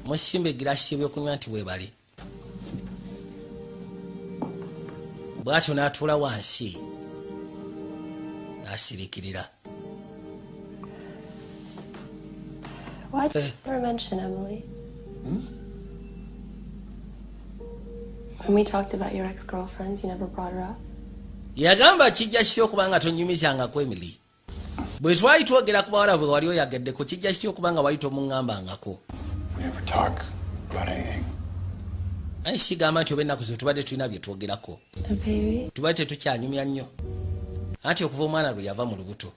musimba egirasi ebyokunywa nti webale. Bwatyo n'atuula wansi n'asiriikirira. Why'd you Eh. never mention Emily? When we talked about your ex-girlfriends, you never brought her up. Yagamba kijja kitya okuba nga tonyumizangako Emily bwe twali twogera ku bawala bwe wali oyageddeko? Kijja kitya okuba nga wali tomuŋŋambangako? We never talk about anything. Aye sigamba nti oba ennaku zo tubadde tulina bye twogerako. The baby? Tubadde tetukyanyumya nnyo anti okuva omwana lwe yava mu lubuto.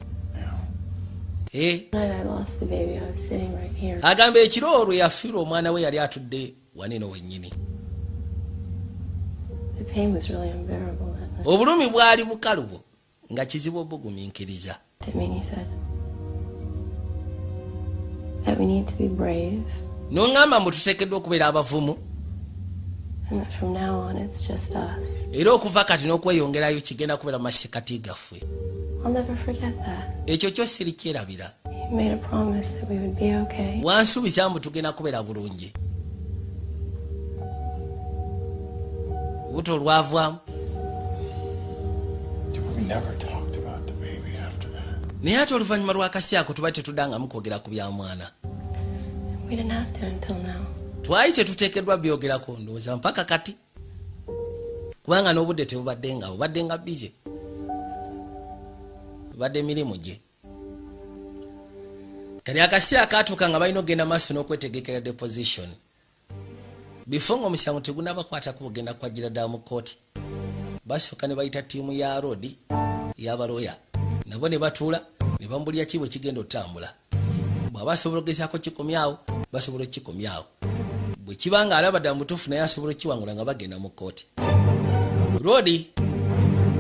Eh, The night I lost the baby, I was sitting right here. Agamba ekiro lwe yafiirwa omwana we yali atudde waneno wennyini. The pain was really unbearable that night. Obulumi bwali bukalubo nga kizibu obugumiikiriza. To me, and he said that we need to be brave N'oŋŋamba mbu tuteekeddwa okubeera abavumu and that from now on it's just us. era okuva kati n'okweyongerayo kigenda kubeera mu masekati gaffe. I'll never forget that. Ekyo kyo sirikyerabira. You made a promise that we would be okay. Wansuubiza mbu tugenda kubeera bulungi. Lubuto olwavaamu. We never talked about the baby after that. Naye ate oluvannyuma lw'akaseera ako tubadde tetuddangamu kwogera ku bya mwana. We didn't have to until now. Twali tetuteekeddwa byogerako ndowooza mpaka kati, kubanga n'obudde tebubadde nga bubadde nga busy, bubadde mirimu gye. Kati akaseera katuuka nga balina okugenda maaso n'okwetegekera deposition before nga omusango tegunabakwatako bugenda kwajira ddala mu kooti. Basooka ne bayita ttiimu ya roodi y'abaloya, nabo ne batuula ne bambulira ki bwe kigenda otambula. Bw'aba asobola okugezaako kikomyawo, basobola okukikomyawo. Bwe kiba nga alaba ddala mutuufu naye asobola okukiwangula nga bagenda mu kkooti. Roodi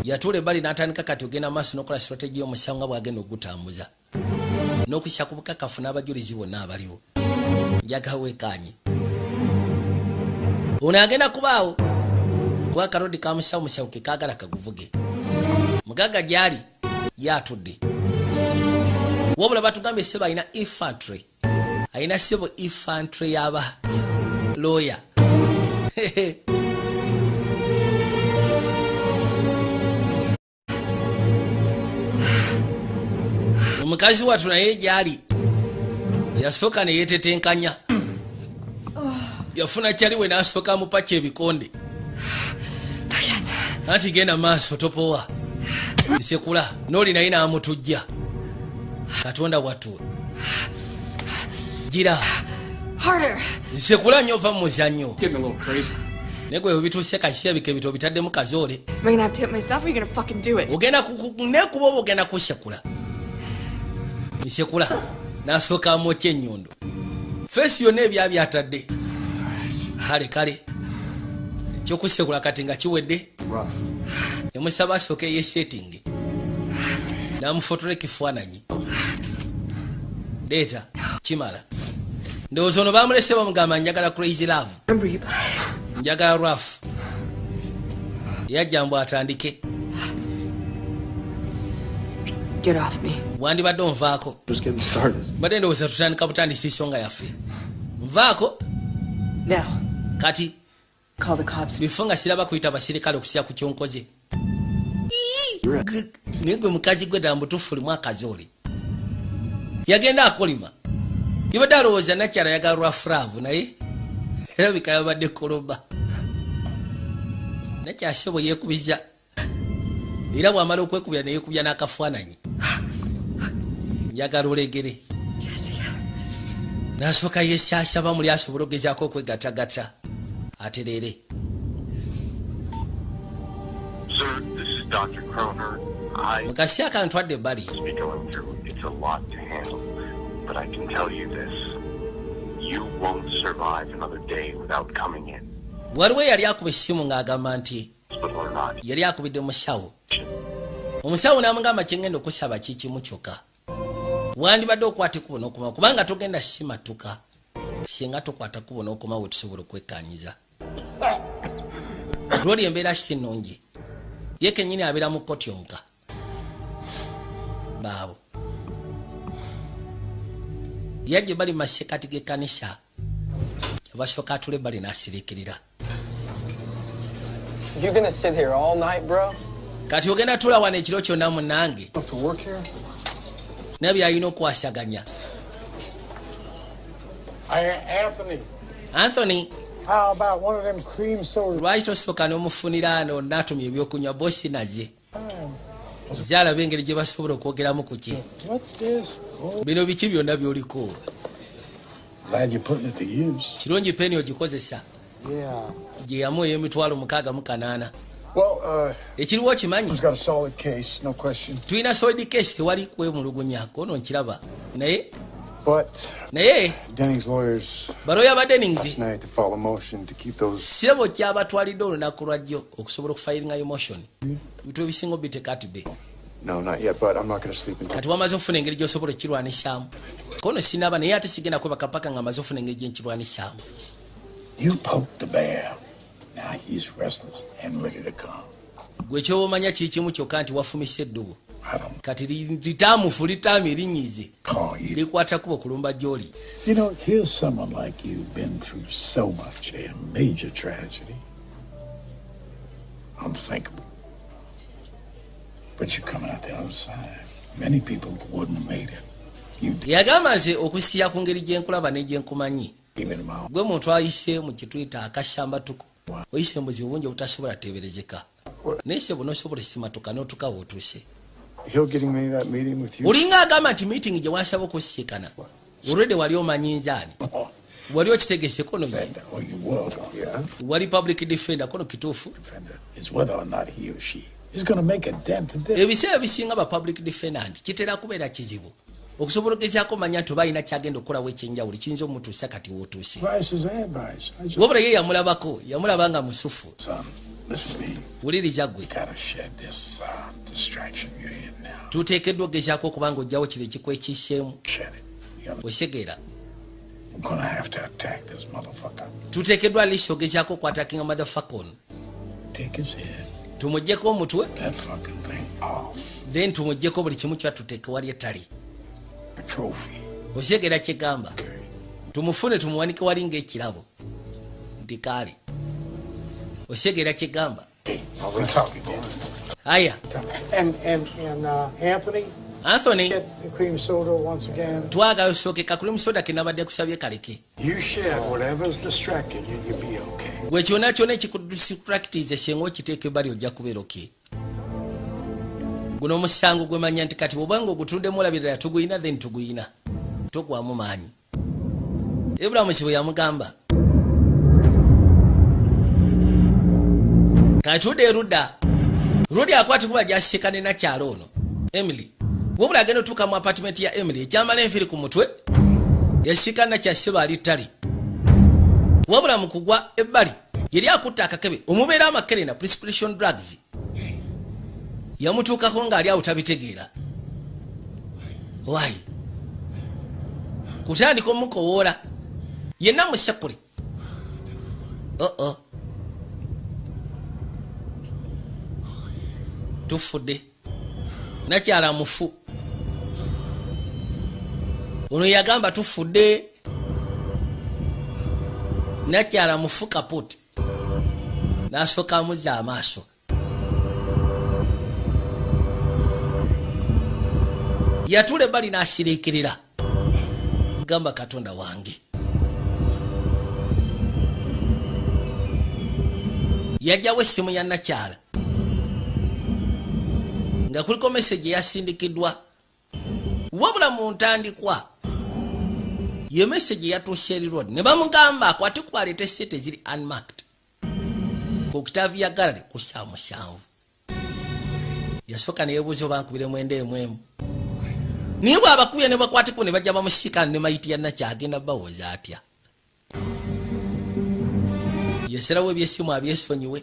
yatuula ebbali n'atandika kati ogenda maaso n'okola strategy y'omusango nga bw'agenda ogutambuza n'okussa ku bukakafu n'abajulizi bonna abaliwo. Njaga weekaanye ono agenda kubaawo kuba akarodi ka musawo musawo ke kaagala kaguvuge. Mugagga gy'ali ye atudde. Wabula batugambye sebo alina infantry, alina sebo infantry yaba lawyer. Omukazi wattu naye gyali yasooka ne yeetetenkanya, yafuna kyaliwe n'asooka amupaki ebikonde anti genda maaso topowa nsekula n'oli naye n'amutujja. Katonda wattu gira nsekula nnyo ova mu muzannyo naye gwe webituuse kasirabika ebito obitaddemu kazoole. Ogenda nekuba oba ogenda kusekula nsekula n'asooka amwokya ennyondo feesi yonna ebya byatadde. Kale kale ekyokusekula kati nga kiwedde, yamusaba asooke yesetinge n'amufotola ekifaananyi. Leeta kimala. Ndowooza ono bamulese bamugamba njagala crazy love, njagala rough. Yajja mbu atandike. Get off me. Wandibadde onvaako. Mbadde ndowooza tutandika butandisa ensonga yaffe. Nvaako. Now. Kati Call the cops. Bifo nga siraba kuyita abasirikale okusira ku kyonkoze. Naye gwe mukazi gwe ddala mubutuufu olimu akazoole. Yagenda akolima. Yabadde alowooza nakyala ayagala lwa Furavu naye erabika yabadde koloba. Nakyase bwe yeekubiza era bw'amala okwekubya ne yeekubya n'akafaananyi. Njagala olegere. N'asooka yeesaasaba muli asobole okugezaako okwegattagatta atereere. Sir, this is Dr. Kroner. I Mu kaseera kantwadde ebbali. must be going through. It's a lot to handle, but I can tell you this. You won't survive another day without coming in. Waliwo eyali akuba essimu ng'agamba nti Hospital or not. yali akubidde musawo. Omusawo n'amugamba kyengenda okusaba kikimu kyokka. Wandibadde okwata ekkubo n'okomawo kubanga togenda simatuka. Singa tokwata kkubo n'okomawo tusobola okwekkaanyiza. Lwoli embeera si nnungi. Ye kennyini abeera mu kkotyonka. Baabo. Yajja bali mu masekkati g'ekkanisa. Abasooka atula ebbali n'asiriikirira. You gonna sit here all night, bro? Kati ogenda tula wano ekiro kyonna munnange. To work here? Naye by'alina okwasaganya. Anthony, Anthony, how about one of them cream sodas? lwaki tosooka n'omufunira ano n'atumya ebyokunywa bosi naye ze alaba engeri gye basobola okwogeramu ku ki. What's this? Oh, Bino biki byonna by'oliko? glad you're putting it to use. Kirungi peni ogikozesa. Yeah. Gye yamuwa ey'emitwalo 68. Well, Ekiriwo kimanyi he's got a solid case, no question. tulina solid case, tewali kwemulugunyako ono nkiraba naye But naye Denning's lawyers balooya ba Dennings last night to file a motion to keep those sirabo kyabatwalidde olunaku lwajjo okusobola okufayiringayo motion ebintu ebisinga obitekatibe. No, not yet, but I'm not going to sleep until Kati wamaze okufuna engeri gy'osobola okukirwanisaamu kono sinaba naye ate sigenda kwebaka paka nga maze okufuna engeri gyenkirwanisaamu. You poked the bear. Now he's restless and ready to come. Gwe kyoba omanya kiri kimu kyokka nti wafumise eddubu kati litaamufu litaami linyiize Call you. likwata kuba okulumba gy'oli. You know, here's someone like you, been through so much, a major tragedy. Unthinkable. But you come out the other side. Many people wouldn't have made it. You did. Yagamba nze okusiya ku ngeri gye nkulaba ne gye nkumanyi Even in my gwe muntu ayise mu kituyita akasambatuko oyise mu buzibu bungi obutasobola teeberezeka naye sebo n'osobola esimatuka n'otuka wootuuse. Hill getting me that meeting with you. Olinga agamba nti meeting gye wansaba okusisikana olwedde wali omanyinzaani wali okitegese kono ye or you were one. Yeah. wali public defender kono kituufu. It's whether or not he or she is going to make a dent in this. Ebiseera ebisinga ba public defendant kitera kubeera kizibu okusobola ogezaako manya nti oba alina kyagenda okukolawo ekyenjawulo kiyinza omutuusa kati wootuuse. Advice is advice. I just, Wabula ye yamulabako yamulaba nga musufu. Son, listen to me. Wuliriza gwe. Gotta shed this distraction you're in now. Tuteekeddwa ogezaako okuba nga ojjawo kino ekikwekiiseemu. Shed it. You know, Osegeera? we're gonna have to attack this motherfucker. Tuteekeddwa lisi ogezaako okwatakinga motherfucker ono. Take his head, Tumugyeko omutwe that fucking thing off. then tumugyeko buli kimu kyatuteeke wali ettali. A trophy. Okyegera kyegamba tumufune tumuwanike wali ng'ekirabo nti kaale okyegera kyegamba. We'll talk again. Aya. And Anthony, Anthony, get the cream soda once again. Twagala osooke ka cream soda ke nabadde kusabye kaleke. You shed whatever's distracted you, you'll be okay. Gwe kyonna kyonna ekikudistractize senga okiteeka ebbali, ojja kubeera okay. Guno omusango gwemanya nti kati bwobanga ogutundemu olabirira tuguyina, then tuguyina togwamu maanyi. Ibulamusi bwe yamugamba katudde erudda rudi akwati kuba gyasiikane nakyalo ono Emily. Wabula agenda otuuka mu apartment ya Emily, ekyamala enviiri ku mutwe yasiikana nakyasiba ali ttale. Wabula mu kugwa ebbali yali akutta akakebe omubeera amakerenda, prescription drugs, yamutuukako ng'ali awo tabitegeera. Wayi kutandika omukowoola yenna musekule oo tufudde, nakyala mufu. Ono yagamba tufudde, nakyala mufu kaput. Nasooka amuzza amaaso yatula ebbali n'asiriikirira gamba Katonda wange. Yajjawo essimu ya nakyala nga kuliko message yasindikiddwa. Wabula mu ntandikwa ye message yatuuse eri Rod ne bamugamba akwate kwaleeta essente ziri unmarked ku Octavia Gallery ku ssaawa 7. Yasooka neyebuuza oba nkubire mwenda emu emu, naye bw'abakubye ne bakwateko ne bajja bamusiikana ne mayiti ya nakyagenda bawoza atya. Yasalawo ebyessimu abyesonyiwe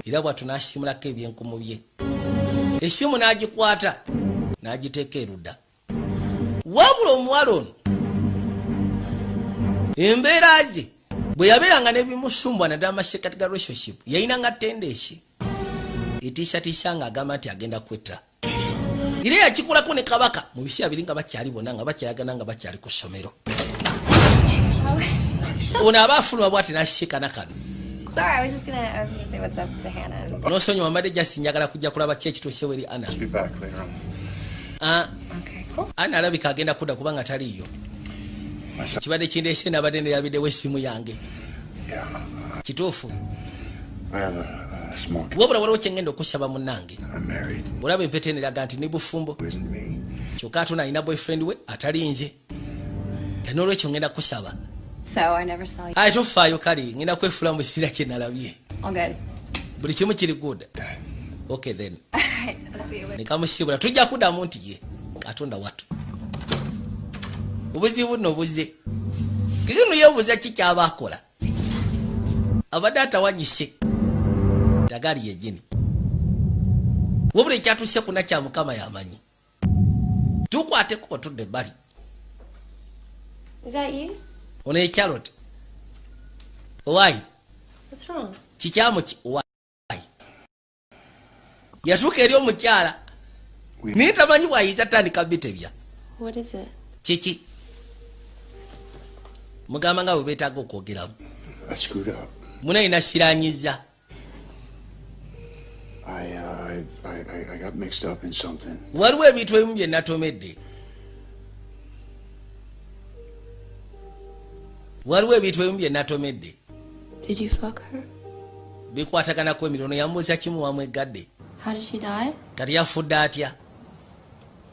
era bw'atyo n'asimulako ebyenkumu bye, essimu n'agikwata n'agiteeka erudda. Wabula omuwala ono embeera ze bwe yabeeranga n'ebimusumbwa naddala masekati ga relationship yayinanga tendency etiisatiisa ng'agamba nti agenda kwetta. Era yakikolako ne Kabaka mu biseera biri nga bakyali bonna nga bakyayagana nga bakyali ku ssomero. Ono aba afuluma bw'ati n'asiikana kano. Sorry, I was gonna say what's up to Hannah. Nosonyiwa, mbadde just njagala kujja kulaba ki ekituusewo eri Ana. Be back later on. Ah, Okay, cool. Ana alabika agenda kudda kubanga taliiyo. Kibadde kindeese nabadde nerabiddewo essimu yange. Kituufu. I have a small. Wabula waliwo kyengenda okusaba munnange. I'm married. Olaba empeta eno eraga nti ne bufumbo, kyokka ate ono alina boyfriend we atali nze, n'olwekyo ngenda kusaba. So I never saw you. Aye, tofaayo, kale ngenda kwefula mu kiseera kye nalabye. All good. Buli kimu kiri good, okay then. All right, I'll see you later. Nekamusibula tujja kuddamu nti ye Katonda wattu obuzibu nno buze kikino yeebuuza ki kyaba akola abadde atawanyise tagali yejini. Wabula ekyatuuse kuna kya Mukama yamanyi tukwateko tudde ebbali. Is that you? Ono ye Charlotte. Owaayi. What's wrong? Kikyamu ki? Owaayi, yatuuka eri omukyala naye tamanyi bw'ayinza tandika bitebya. What is it? Kiki? Mugamba nga bwe beetaaga okwogeramu. I screwed up. Munalina siranyiza. I got mixed up in something. Waliwo ebintu ebimu bye natomedde, waliwo ebintu ebimu bye natomedde. Did you fuck her? Bikwataganako emirono yamubuuza kimu wamwegadde. How did she die? Kati yafudde atya?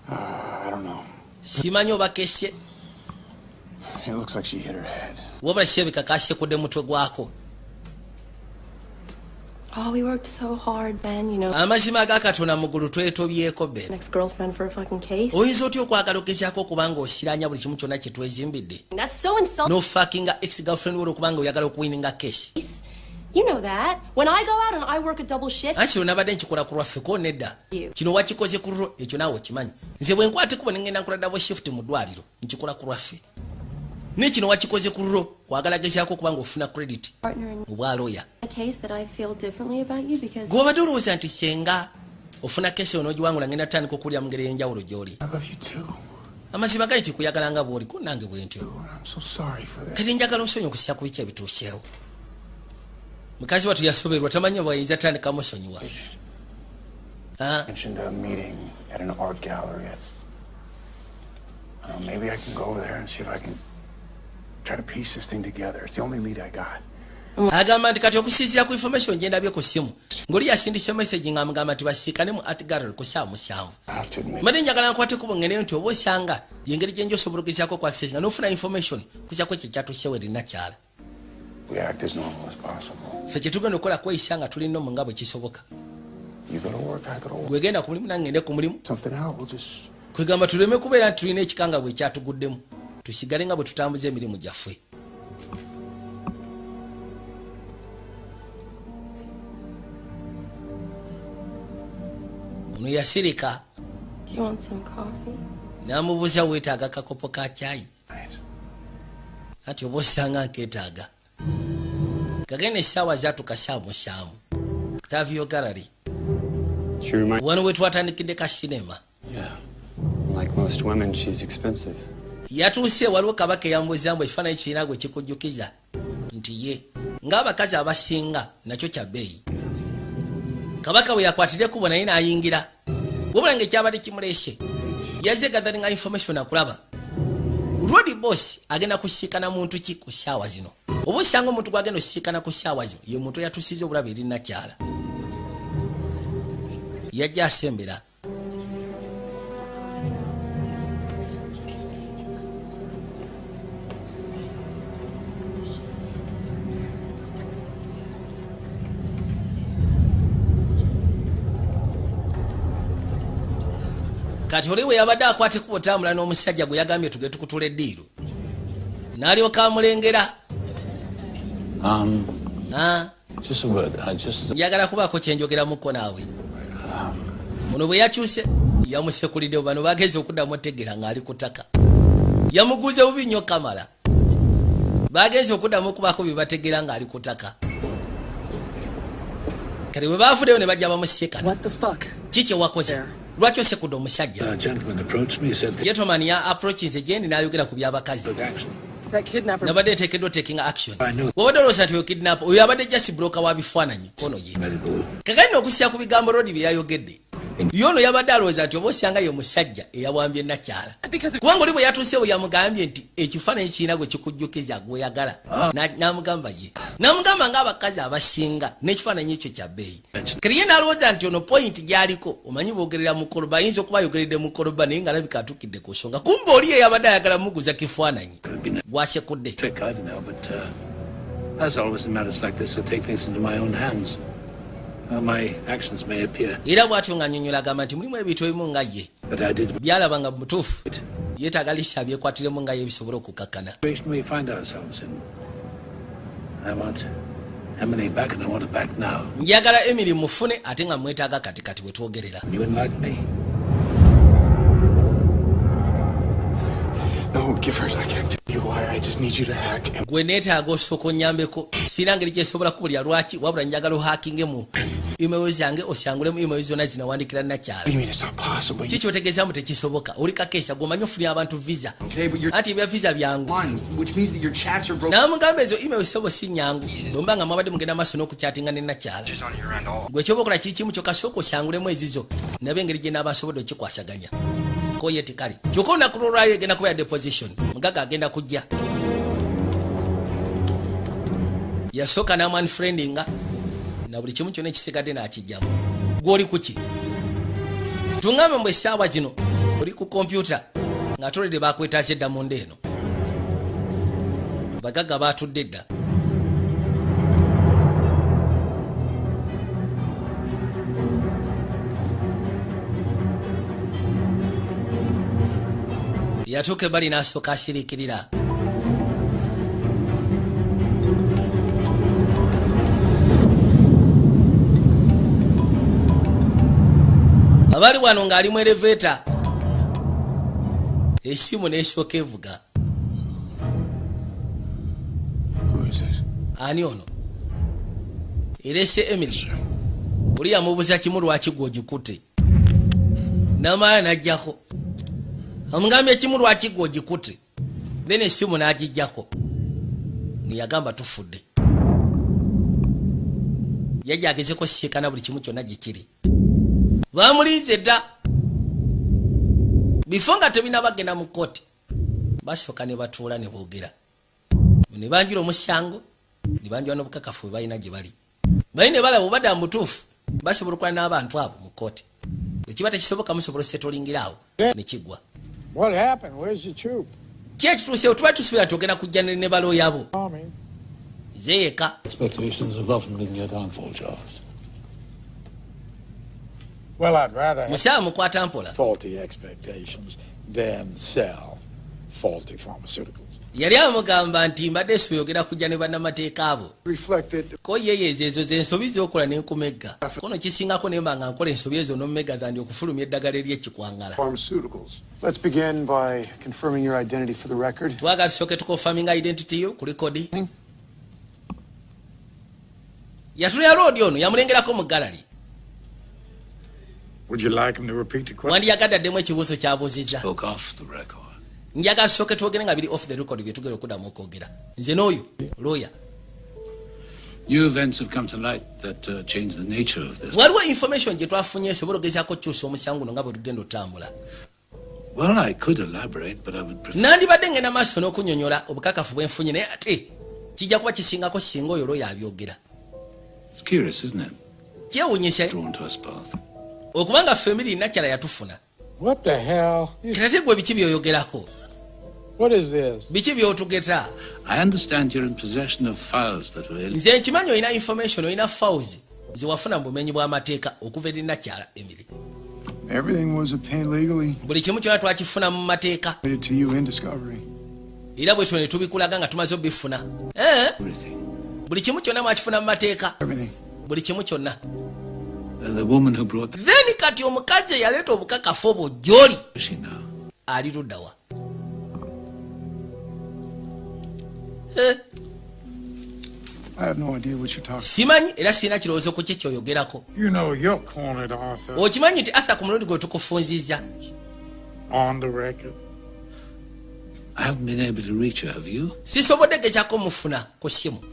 I don't know. Simanyi oba kesye. It looks like she hit her head. Wabula kirabika kasekudde mutwe gwako. Oh, we worked so hard, Ben. Amazima aga Katonda mu ggulu twetobyeko, Ben. Ex girlfriend for a fucking case. Oyinza otya okwagala ogezaako okubanga osiranya buli kimu kyonna kye twezimbidde That's so insulting. Nofuckinga ex girlfriend wo olwokubanga oyagala okuwininga case? You know that. When I go out and I work a double shift, Anti kino nabadde nkikola ku lwaffe ko nedda. Kino wakikoze ku lulwo, ekyo naawe okimanyi. Nze bwe nkwata ekubo nengenda nkola double shift mu ddwaliro nkikola ku lwaffe, naye kino wakikoze ku lulwo kwagala gezaako okubanga ofuna credit partner in mu bwalooya. a case that I feel differently about you because Gw'obadde olowooza nti senga ofuna case ono ogiwangula ngenda tutandika okulya mu ngeri ey'enjawulo gy'oli. Amazima gali tikuyagala nga bw'oliko, nange bwe ntyo. I'm so sorry for that. Kati njagala onsonyi okusya ku biki ebituuseewo. Mukazi wattu yasoberwa, tamanyi bwayinza tandika musonyiwa. Ah, Mentioned a meeting at an art gallery. Maybe I can go over there and see if I can try to piece this thing together. It's the only lead I got. Agamba nti kati okusinziira ku information gye ndabye ku ssimu, ng'oli yasindise message ng'amugamba nti basiikane mu art gallery ku ssaawa 7. I have to admit, Mbadde njagala nkwate kubo ngeneyo nti oba osanga yengeri gye njosobola okugezaako ku access nga n'ofuna information kusyako ekyo ekyatuusewo eri nakyala. We act as normal as possible. Ffe kyetugenda okukola kweyisa nga tulina omu nga bwe kisoboka. You go to work, I go to work. Gwegenda ku mulimu, nange ngende ku mulimu. Something out, we'll just Kwegamba tuleme kubeera nti tulina ekikanga bwe kyatuguddemu, tusigale nga bwe tutambuza emirimu gyaffe. Ono yasirika. Do you want some coffee? N'amubuuza, weetaaga kakopo ka caayi? Anti oba osanga nkeetaaga. Kagenda essaawa zaatuka 7:00, Octavio Gallery. She reminds Wano we twatandikidde ka sinema. Yeah. Like most women, she's expensive. Yatuuse, waliwo kabaka eyambuuza mbu ekifaananyi kirina gwe kikujjukiza, nti ye ng'abakazi abasinga nakyo kya bbeeyi. Kabaka bwe yakwatira ekkubo naye n'ayingira, wabula ng'ekyabadde kimuleese yazze gatheringa information akulaba Rodi Boss agenda kusiikana muntu ki ku ssaawa zino, oba osanga omuntu gwagenda osiikana ku ssaawa zino ye muntu eyatusiza obulabe eri nakyala. Yajja asembera. Kati oli bwe yabadde akwata ekkubo tambula n'omusajja gwe yagambye tuge tukutula eddiiro, n'alyoka amulengera. Ah, Just a word. I just. Njagala kubaako kyenjogeramuko naawe. Ono bwe yakyuse yamusekulidde. Bano bagenze okuddamu otegeera ng'ali ku ttaka, yamuguze bubi nnyo kamala. Bagenze okuddamu okubaako bye bategeera ng'ali ku ttaka. Kati bwe baafuddeyo ne bajja bamusiikana. What the fuck? Ki kye wakoze? Lwaki osekudde omusajja? A gentleman approached me, said, Gentleman ya approachinze gyendi n'ayogera ku by'abakazi. Action. That kidnapper. Nabadde nteekeddwa taking action. I know. Wabadde olowooza nti oyo kidnap, oyo abadde just broker wa bifaananyi kono ye. Medical. Kakati n'okusya ku bigambo Rodi bye yayogedde, ye ono yabadde alowooza nti oba osanga ye musajja eyawambye nakyala, Because kubanga oli bwe yatuusewo yamugambye nti ekifaananyi kirina gwe kikujjukiza gweyagala. N'amugamba ye, n'amugamba ng'abakazi abasinga n'ekifaananyi ekyo kya bbeeyi. Kati ye n'alowooza nti ono point gy'aliko, omanyi boogerera mukoloba, ayinza okuba ayogeredde mukoloba, naye ng'alabika atukidde ku nsonga. Kumbe oli ye yabadde ayagala muguza kifaananyi gwasekudde. Trick, I don't know, but as always in matters like this, I take things into my own hands. My actions may appear Era bw'atyo ng'annyonnyola agamba nti mulimu ebintu ebimu nga ye that I did. byalaba nga mutuufu yeetaaga lisi abyekwatiremu nga ye bisobole okukakkana. Situation we find ourselves in. I want Emily back, and I want her back now. Njagala Emily mufune, ate nga mwetaaga kati kati bwe twogerera. You enlighten me. No, Gifford, I can't tell you why. I just need you to hack and Gwe neetaaga osooka onyambeko. Sirina ngeri gyesobola kubulya lwaki, wabula njagala ohackinge mu email zange, osangulemu email zonna zinawandikira nakyala. What do you mean it's not possible? Ki kyotegeezaamu tekisoboka? Oli kakeesa gweomanyi ofunira abantu visa. Okay, but you're Anti ebya visa byangu. line, which means that your chats are broken. N'amugamba ezo email sebo si nyangu, bwemba nga mwabadde mugenda maaso n'okukyatinga ne nakyala. Just on your end all. Gwe kyoba okola kiri kimu kyokka, sooka osangulemu ezizo nabe engeri gye naaba asobodde okikwasaganya ko ye tikale. Kyokka olunaku lwolwayo egenda kuba ya deposition, mugaga agenda kujja. Yasooka n'amuunfriendinga na buli kimu kyonna ekisigadde n'akijjamu. Gw'oli kuki? Tuŋŋambe mbwe essaawa zino oli ku kompyuta nga toledde bakwetaaza edda munda eno. Bagagga baatudde dda. Yatuuka ebbali n'asooka asiriikirira. Abali wano ng'ali mu elevator, essimu n'esooka evuga. Who is this? Ani ono erese Emily? Oli yamubuuza kimu, lwaki gwe ogikutte? Namala najjako Omugambye ekimu, lwaki gwe ogikutte? Then essimu n'agijjako, neyagamba tufudde. Yajja agezeko siekana buli kimu kyonna gye kiri. Bamulinze dda bifo nga tebinabagenda mu kooti. Basooka ne batuula ne boogera ne banjula omusango ne banjula n'obukakafu bwe balina gye bali bali ne balaba obadde mutuufu, basobola okukola n'abantu abo mu kooti. Bwe kiba tekisoboka, musobola osettlingira awo ne kiggwa. What happened? Where's the troop? Ki ekituusewo? Tuba tusuubira nti ogenda kujja ne balooya bo. Tommy. Zeeyeka. Expectations have often been your downfall, Charles. Well, I'd rather have Musaaba mukwata mpola. faulty expectations than sell faulty pharmaceuticals. Yali amugamba nti mbadde suubira ogenda kujja ne bannamateeka abo. Reflected. Ko yeyeeza ezo zensobi zokola nenkumegga kono kisingako nemba nga nkola ensobi ezo nomumegga zandi okufulumya eddagala ery'ekikwangala. Pharmaceuticals. Let's begin by confirming your identity for the record. Twagala tusooke tuconfirminga identity yo ku record. Yatulira loodi ono yamulengerako mu gallery. Would you like him to repeat the question? Wandiyagadde addemu ekibuuzo kyabuuzizza? Spoke off the record. Njagala tusooke twogere nga biri off the record bye tugenda okuddamu okwogera nze n'oyo lawyer. New events have come to light that change the nature of this. Waliwo information gye twafunye esobola ogezaako okukyusa omusango guno nga bwe tugenda otambula. Well, I could elaborate, but I would prefer. Nandibadde ngenda maaso n'okunyonyola obukakafu bwe nfunye, naye ate kijja kuba kisingako singa oyo lawyer abyogera. It's curious, isn't it? Kyewunyisa Drawn to us both. okubanga family nakyala yatufuna. What the hell? Kati gwe biki byoyogerako? What is this? Biki byotugeta? I understand you're in possession of files that were Nze nkimanyi olina information, olina files zewafuna mu bumenyi bw'amateeka okuva eri nakyala Emily. Everything was obtained legally. Buli kimu kyonna twakifuna mu mateeka. Made it to you in discovery. Era bwe tuno ne tubikulaga nga tumaze obifuna. Eh? Everything. Buli kimu kyonna mwakifuna mu mateeka? Everything. Buli kimu kyonna. The woman who brought Then kati omukazi eyaleeta obukakafu obwo gy'oli Is she now? ali luddawa? Eh, I have no idea what you're talking. Simanyi era sirina kirowoozo ku ki kyoyogerako. You know you're cornered, Arthur. Okimanyi nti Arthur ku mulundi gwe tukufunzizza. On the record. I haven't been able to reach her, have you? Sisobodde gekyako mufuna ku ssimu.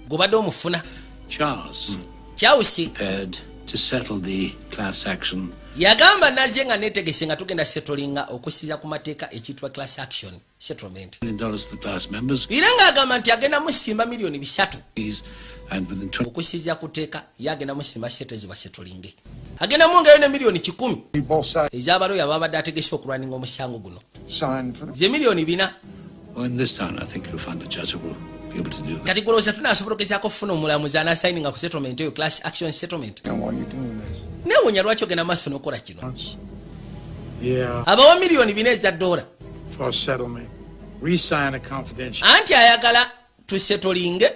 Gobadde omufuna? Charles Charles prepared to settle the class action yagamba nazye nga netegese nga tugenda settlinga okusinza ku mateeka ekiyitibwa class action settlement. million dollars to the class members Era ng'agamba nti agenda musimba miliyoni 300 and within 20 okusinzira ku tteeka. Ye agenda musimba sente ezo basettlinge, agenda mwongerayo ne miliyoni 100 Both sides ez'abalooya babadde ategese okulwaninga omusango guno. signed for the Ze miliyoni 400. Well, in this town, I think you'll find a judge who will be able to do that. Kati golowooza tunaasobola ogezaako okufuna omulamuzi anasayininga ku settlement eyo, class action settlement? And while you're doing this. Neewuunya lwaki ogenda maaso n'okola kino. Yeah, Abawa miliyoni 400 eza dola for settlement. We sign a confidential. Anti ayagala tusettlinge,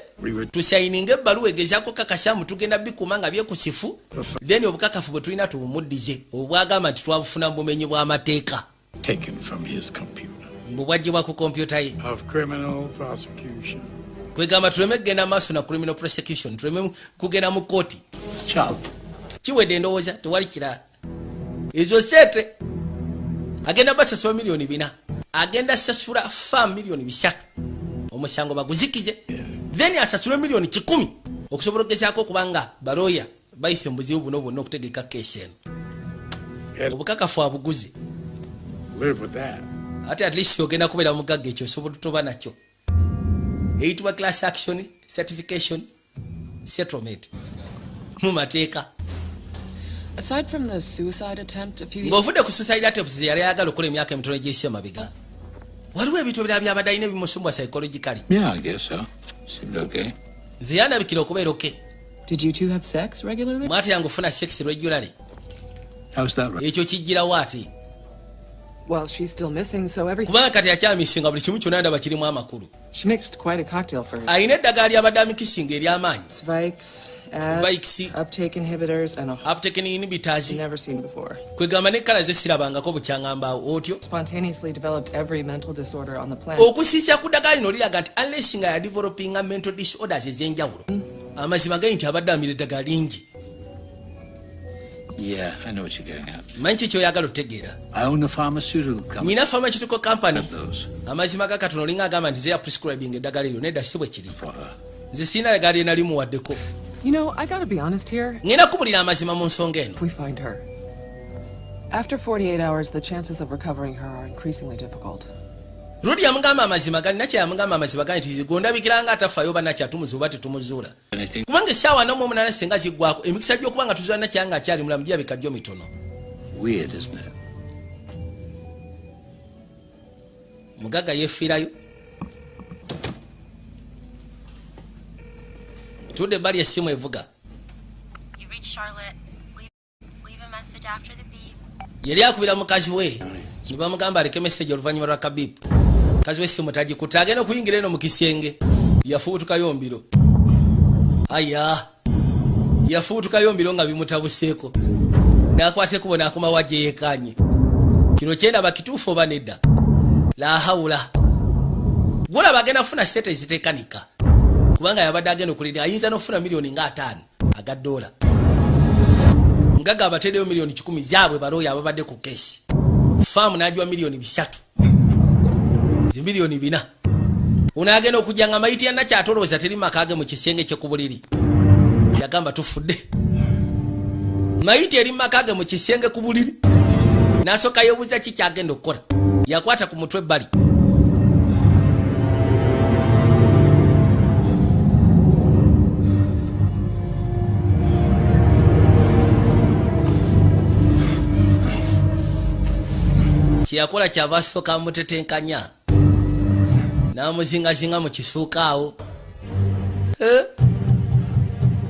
tusayininge ebbaluwa egezaako kakasa tugenda bikuuma nga byekusifu, then obukakafu bwe tulina tubumuddize obwagamba nti twabufuna mu bumenyi bw'amateeka. Taken from his computer. Mbwe bwaggyibwa ku kompyuta ye. Of criminal prosecution. Kwegamba tuleme kugenda maaso na criminal prosecution, tuleme kugenda mu kooti. Child. Kiwedde, endowooza tewali kirala. Ezo sente agenda basasula miliyoni 400, agenda sasula fa miliyoni 300 omusango baguzikize, then asasule miliyoni 100 okusobola okugezaako okuba nga balooya bayise mu buzibu buno bwonna okutegeka keesi eno. Obukakafu abuguze. Live with that. Ate at least ogenda kubeera mugagga, ekyo osobola toba nakyo. Eyitibwa class action certification settlement mu mateeka. Aside from the suicide attempt a few Ng'ovudde ku suicide attempts ze yali ayagala okukola emyaka emitono egy'esi emabega, waliwo ebintu ebirala byabadde alina ebimusumbwa psychologically? Yeah, I guess so. Seemed okay. Nze yandabikira okubeera okay. Did you two have sex regularly? Mwate yange ofuna sex regularly? How's that right? Ekyo kijjirawo ate? Well, she's still missing, so everything. Kubanga kati akyamisinga, buli kimu kyonna ndaba kirimu amakulu. She mixed quite a cocktail for herself. Alina eddagala lyabadde amikisinga ery'amaanyi. Vikes, ads, Vikes, uptake inhibitors, and a uptake inhibitors. never seen before. Kwegamba ne kala ze sirabangako bukyaŋŋambaawo otyo. Spontaneously developed every mental disorder on the planet. Okusinzira ku ddagala lino liraga nti unless nga yadevelopinga mental disorders ez'enjawulo, amazima gali nti abadde amira eddagala lingi. Yeah, I know what you're getting at. Manyi ki kyoyagala otegeera. I own a pharmaceutical company. Nyina pharmaceutical company. Amazima ga Katono olinga agamba nti zeya prescribing eddagala eryo. Nedda, si bwe kiri, nze sirina ddagala lye nali muwaddeko. You know, I gotta be honest here. Ngenda kubulira amazima mu nsonga eno. If we find her. After 48 hours, the chances of recovering her are increasingly difficult. Rudi yamugamba amazima gali nakyo, yamugamba amazima gali nti gondabikira nga atafaayo oba nakyatumuza oba tetumuzuula. Anything. Kubanga essaawa 48 senga ziggwako, emikisa gy'okuba nga tuzuula nakyanga nga akyali mulamu girabika gyo mitono. Weird, isn't it? Mugagga yeefiirayo, tudde ebbali, essimu evuga. You reached Charlotte. Leave a message after the beep. Yali akubira mukazi we ne bamugamba aleke message oluvannyuma lwa kabipu. Mukazi we essimu tagikutte, agenda okuyingira eno mu kisenge, yafubutukayo mbiro. Aya, yafubutukayo mbiro nga bimutabuseeko, n'akwata ekkubo n'akomawo gye yeekanye. Kino kyendaba kituufu oba nedda? Lahawula, gulaba agenda kufuna sente ezitekanika, kubanga yabadde agenda okulira ayinza n'okufuna miliyoni nga 50 aga dola. Mugaga abateddeyo miliyoni 100 zaabwe balooya ababadde ku case. Firm n'agiwa miliyoni 3, zi miliyoni 4. Ono agenda okujja nga mayiti ya nakyatolooza teri maka ge mu kisenge kye ku buliri. Yagamba tufudde, mayiti eri maka ge mu kisenge ku buliri. N'asooka yeebuuza ki kyagenda okukola. Yakwata ku mutwe ebbali. Kyeyakola kyava asooka amutetenkanya n'amuzingazinga mu kisuuka awo. Eh?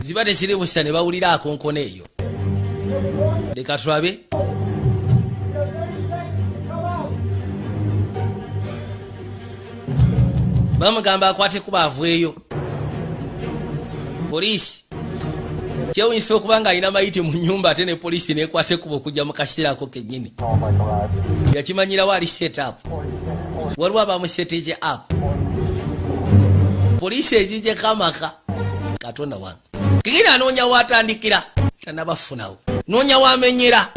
Ziba teziri busa ne bawulira akonkona eyo. Leka tulabe. Bamugamba akwate kuba avweyo. Poliisi kyewunyisa okuba nga alina mayiti mu nyumba ate ne poliisi nekwata ekkubo okujja mu kaseera ako kennyini. Yakimanyirawo ali set up, waliwo abamuseteze up. Poliisi ezijeko amaka. Katonda wange, kigina anoonya watandikira, tanabafunawo, noonya wamenyera.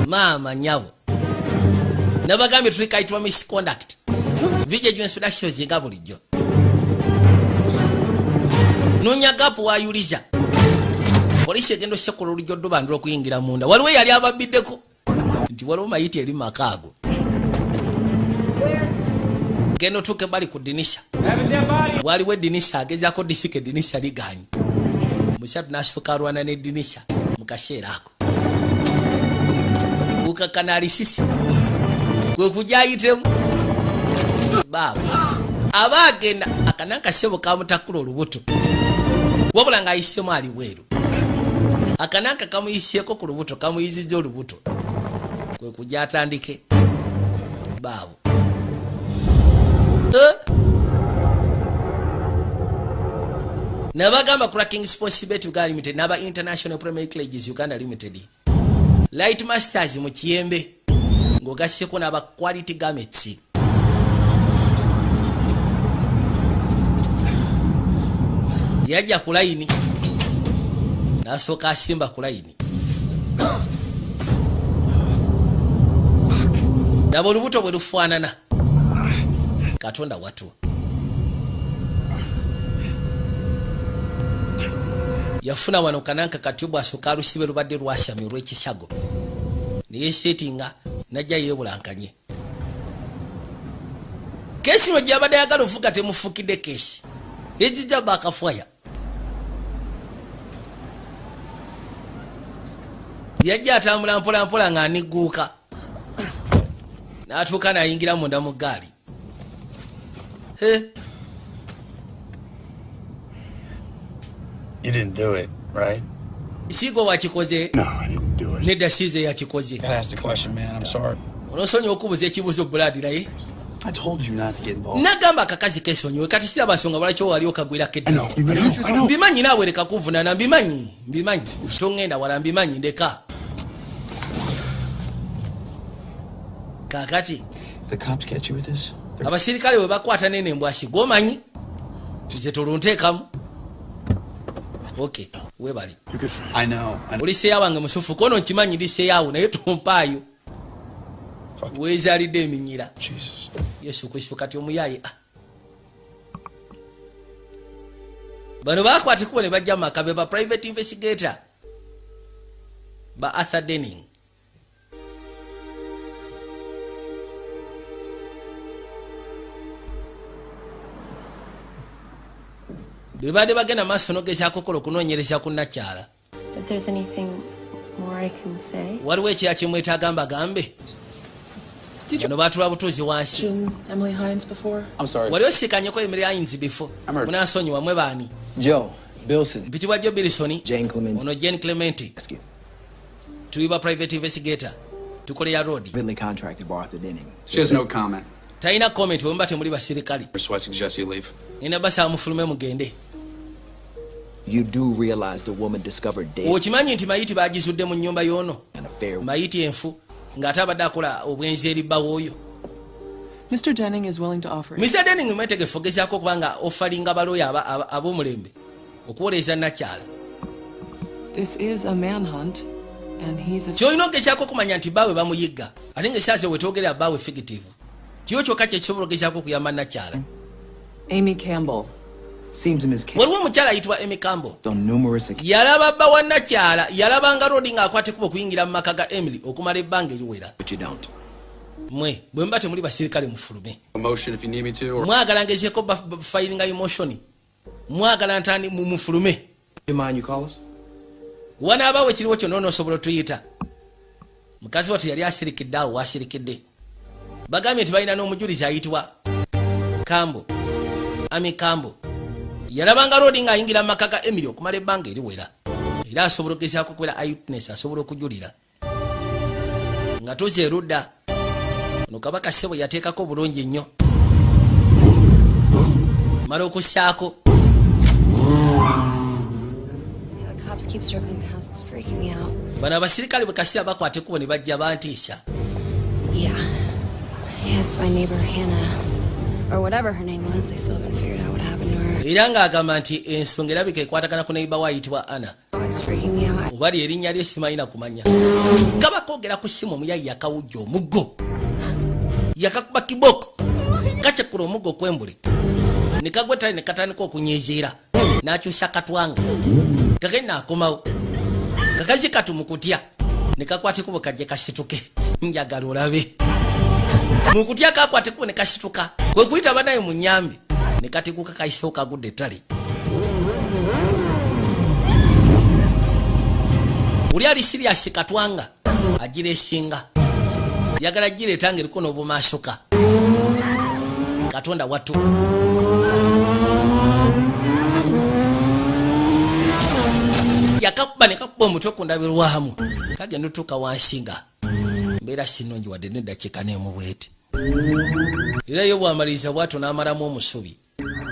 Maama nyabo, nabagambye tuli kayitibwa Misconduct, VJ Jones Productions. Nga bulijjo noonya gap wayuliza. Poliisi egenda osekula olujjo ddubandula okuyingira munda, waliwo eyali ababbiddeko nti waliwo mayiti eri maka ago. Genda otuuke bali ku ddinisha, waliwo eddinisha, agezaako disika, eddinisha liganye. Musatu n'asooka alwana n'eddinisha mu kaseera ako, kukakana alisisi kwe kujja ayitemu. Baaba aba agenda akana akasebo kamutakula olubuto, wabula ng'ayisemu ali bweru. Akananka kamuyiseeko ku lubuto, kamuyizizza olubuto, kwe kujja atandike baabo. Eh? Nabagamba Cracking Sports Bet Uganda Limited naba International Premier Colleges Uganda Limited, Light Masters mu Kiyembe, ng'ogasseko n'aba Quality Garments. Yajja ku layini n'asooka asimba ku layini. Laba olubuto bwe lufaanana. Katonda watu, yafuna wano kananka katyubwa, asooka alusibe, lubadde lwasamye olw'ekisago, neyesetinga najja yeebulankanye. Case no gyabadde ayagala ofuga temufukidde. Case ejijja bakafwaya. Yajja atambula mpola mpola ng'aniguuka, n'atuuka n'ayingira munda mu ggaali. He. You didn't do it, right? Siigo wakikoze? No, I didn't do it. Nedda, siize yakikoze. Gotta ask the question, man. I'm sorry. Onosonyiwa okubuuza ekibuuzo, Brad, naye I told you not to get involved. Nagamba akakazi kesonyiwe, kati siraba nsonga lwaki wali okagwirako I know. edda. I know. Mbimanyi naawe, leka kunvunana. Mbimanyi, mbimanyi, toŋŋenda wala, mbimanyi, ndeka kaakati. If the cops catch you with this, Abasirikale bwe bakwata nene embwasi gwomanyi nze tolunteekamu. Ok, Webale. You're good friend. I know. I know. Oli seya wange musufu, kono nkimanyi ndi seyaawo, naye tompaayo. Weezaalidde eminyira. Jesus. Yesu Kristo, kati omuyaye, ah. Bano bakwata ekkubo ne bajja mu maka be ba private investigator ba Arthur Denning. Bwe badde bagenda maaso n'ogezaako kola okunoonyereza ku nakyala. If there's anything more I can say. Waliwo ekira kyemwetaaga mbagambe? Bano baatula butuuzi wansi. Emily Hines before? I'm sorry. Wali osiikanyeko Emily Hines before? Munansonyiwa, mwe baani? Joe Bilson. Mpitibwa Joe Bilson. Jane Clementi. Ono Jane Clementi. Tuli ba private investigator, tukolera Road. Ridley contracted by Arthur Denning. She has no comment. Talina comment bwe muba temuli basirikale. So I suggest you leave. Nina basaba mufulume mugende. You do realize the woman discovered dead Okimanyi nti mayiti bagizudde mu nnyumba y'ono? an affair. Mayiti enfu ng'ate abadde akola obwenzi eri bba w'oyo. Mr. Denning is willing to offer. Mr Denning mwetegefu ogezaako okuba nga ofalinga balooya ab'omulembe okuwoleeza nakyala. This is a manhunt, and he's a. Kyolina ogezaako okumanya nti bbaawe bamuyigga, ate ng'esaazi wetwogerera bbaawe fugitive. Kiyo kyokka kyekisobola ogezaako okuyamba nakyala. Amy Campbell. Seems Ms. Campbell Waliwo omukyala ayitibwa Amy Campbell. on numerous occasions Yalaba bba wa nakyala, yalabanga Rodi ng'akwata ekkubo okuyingira mu maka ga Emily okumala ebbanga eriwera. but you don't. Mwe bwe muba temuli basirikale, mufulume. A motion if you need me to, or Mwagala ngezeeko filinga motion? Mwagala ntandi mufulume. You mind you call us? Wanaabaawo ekiriwo kyonna onoosobola otuyita. Mukazi wattu yali asirikidde awo wasirikidde. Bagambye nti balina n'omujulizi ayitibwa Campbell, Amy Campbell. Yalabanga Rodi ng'ayingira mu maka ga Emily okumala ebbanga eriwera, era asobola okugezaako okubeera eyewitness, asobola okujulira. Nga tuze erudda ono, kabaka ssebo yateekako bulungi nnyo, mala okussaako. Yeah, the cops keep circling my house. It's freaking me out. Bano abasirikale bwe kaseera bakwata ekkubo ne bajja bantiisa. Yeah. Yeah, it's my neighbor Hannah. Or whatever her name was. I still haven't figured out what happened to her. Era ng'agamba nti ensonga erabika ekwatagana ku neighbor we ayitibwa Ana. Oh, it's freaking me out. Oba lye erinnya lye simalina kumanya. Kaba koogera ku ssimu, omuyayi yakawujja omuggo, yakakuba kibooko, kakyekula omuggo okwembule ne kagwa ettale ne katandika okunyiziira n'akyusa katwanga kagenda akomawo. Kakazi katu mu kutya ne kakwata ekkubo kajje kasituke. Njagala olabe mu kutya kakwata ekkubo ne kasituka, kwe kuyita banaye mu nyambi, ne katiguka kayisewo kagudde ettale. Oli ali serious, katwanga agira esinga yagala gireeta nga eriko n'obumaasuka. Katonda wattu. Yakakuba ne kakuba omutwe ku ndabirwamu, kagenda otuuka wansi nga mbeera sinungi wadde neddakiika n'emu bweti. Era ye bw'amaliriza bw'atyo n'amalamu omusubi.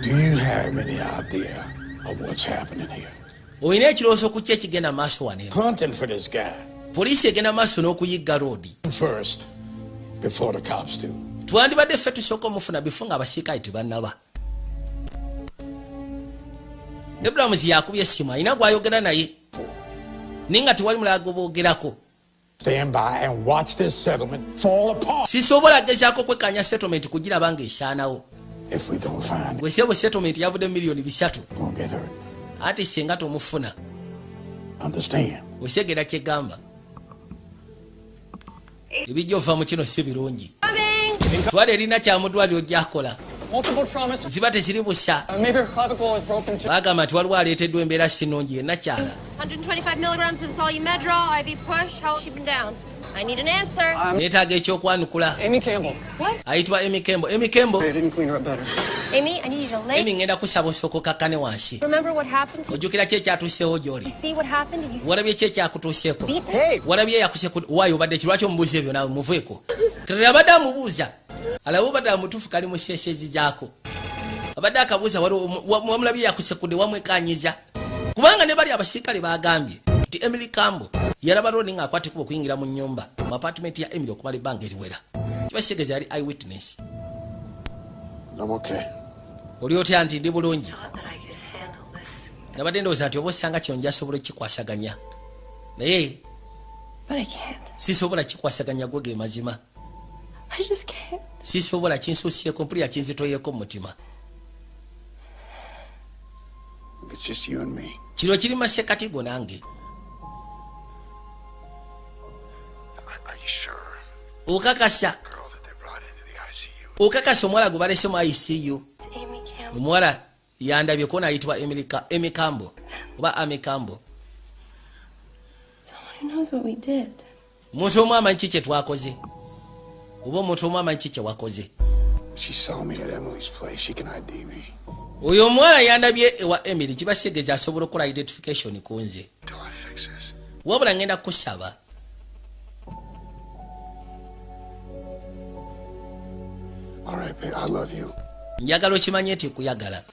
Do you have any idea of what's happening here? Olina ekirowoozo ku ki ekigenda maaso wano eno? Hunting for this guy Poliisi egenda maaso n'okuyigga Roodi. first before the cops do. Twandibadde ffe tusooka omufuna before nga abasirikale tebannaba. Abrams yakubye essimu, alina gwayogera naye, naye nga tewali mulala gwe boogerako. Stand by and watch this settlement fall apart Sisobola gezaako kwekanya settlement kugiraba ng'esaanawo. if we don't find it. Gwe sebo, settlement yavudde miliyoni 300. Gonna get hurt. Ati singa tomufuna. Understand? Osegera kyegamba ebijja ova mu kino si birungi. Twala erina kyamudwaliro gyakola. Multiple traumas. Ziba teziri busa. Maybe her clavicle is broken too. Bagamba nti waliwo aleeteddwa embeera si nnungi yenna kyala. 125 milligrams of Solumedrol, IV push. How has she been down? I need an answer. Neetaaga ekyokwanukula. Amy Campbell. What? Ayitibwa Amy Campbell, Amy Campbell. They didn't clean her up better. Amy, I need you to lay. Amy, ngenda kusaba osooka okakkane wansi. Remember what happened to you? Ojjukira ki ekyatuuseewo gy'oli? You see what happened? Did you see? Walabye ki ekyakutuuseeko? Hey. Walabye eyakuse waayo obadde ki? Lwaki omubuuza ebyo naawe? Muveeko. Kati abadde amubuuza alabe obadde amutuufu kali mu seesezi gyako. Abadde akabuuza waliwo wamulabye yakusekudde wamwekanyiza, kubanga ne bali abasirikale bagambye nti Emily Campbell yalaba Roni ng'akwata ekkubo okuyingira mu nnyumba mu apartment ya Emily okumala ebbanga eriwera. Kiba kitegeeza yali eyewitness. I'm okay. Oli otya? Nti ndi bulungi. Nabadde ndowooza nti oba osanga kino njasobola okukikwasaganya, naye But I can't. sisobola kikwasaganya. Gwe ge mazima. I just can't. Sisobola, kinsuusyeko, mpulira kinzitoyeko mu mutima. It's just you and me. Kino kiri masekati go nange. Are you sure? Okakasa? Girl that they brought into the ICU. Okakasa omuwala gwe balese mu ICU? It's Amy Campbell. Omuwala yandabye kona ayitibwa Amy Campbell oba Amy Campbell. Someone who knows what we did. Omuntu omu amanyi ki kye twakoze, oba omuntu omu amanyi ki kye wakoze. She saw me at Emily's place. She can ID me. Oyo omuwala yandabye ewa Emily, kibasegeeza asobola okukola identification ku nze. Till I fix this. Wabula ngenda kusaba. All right, babe. I love you. Njagala okimanye nti kuyagala.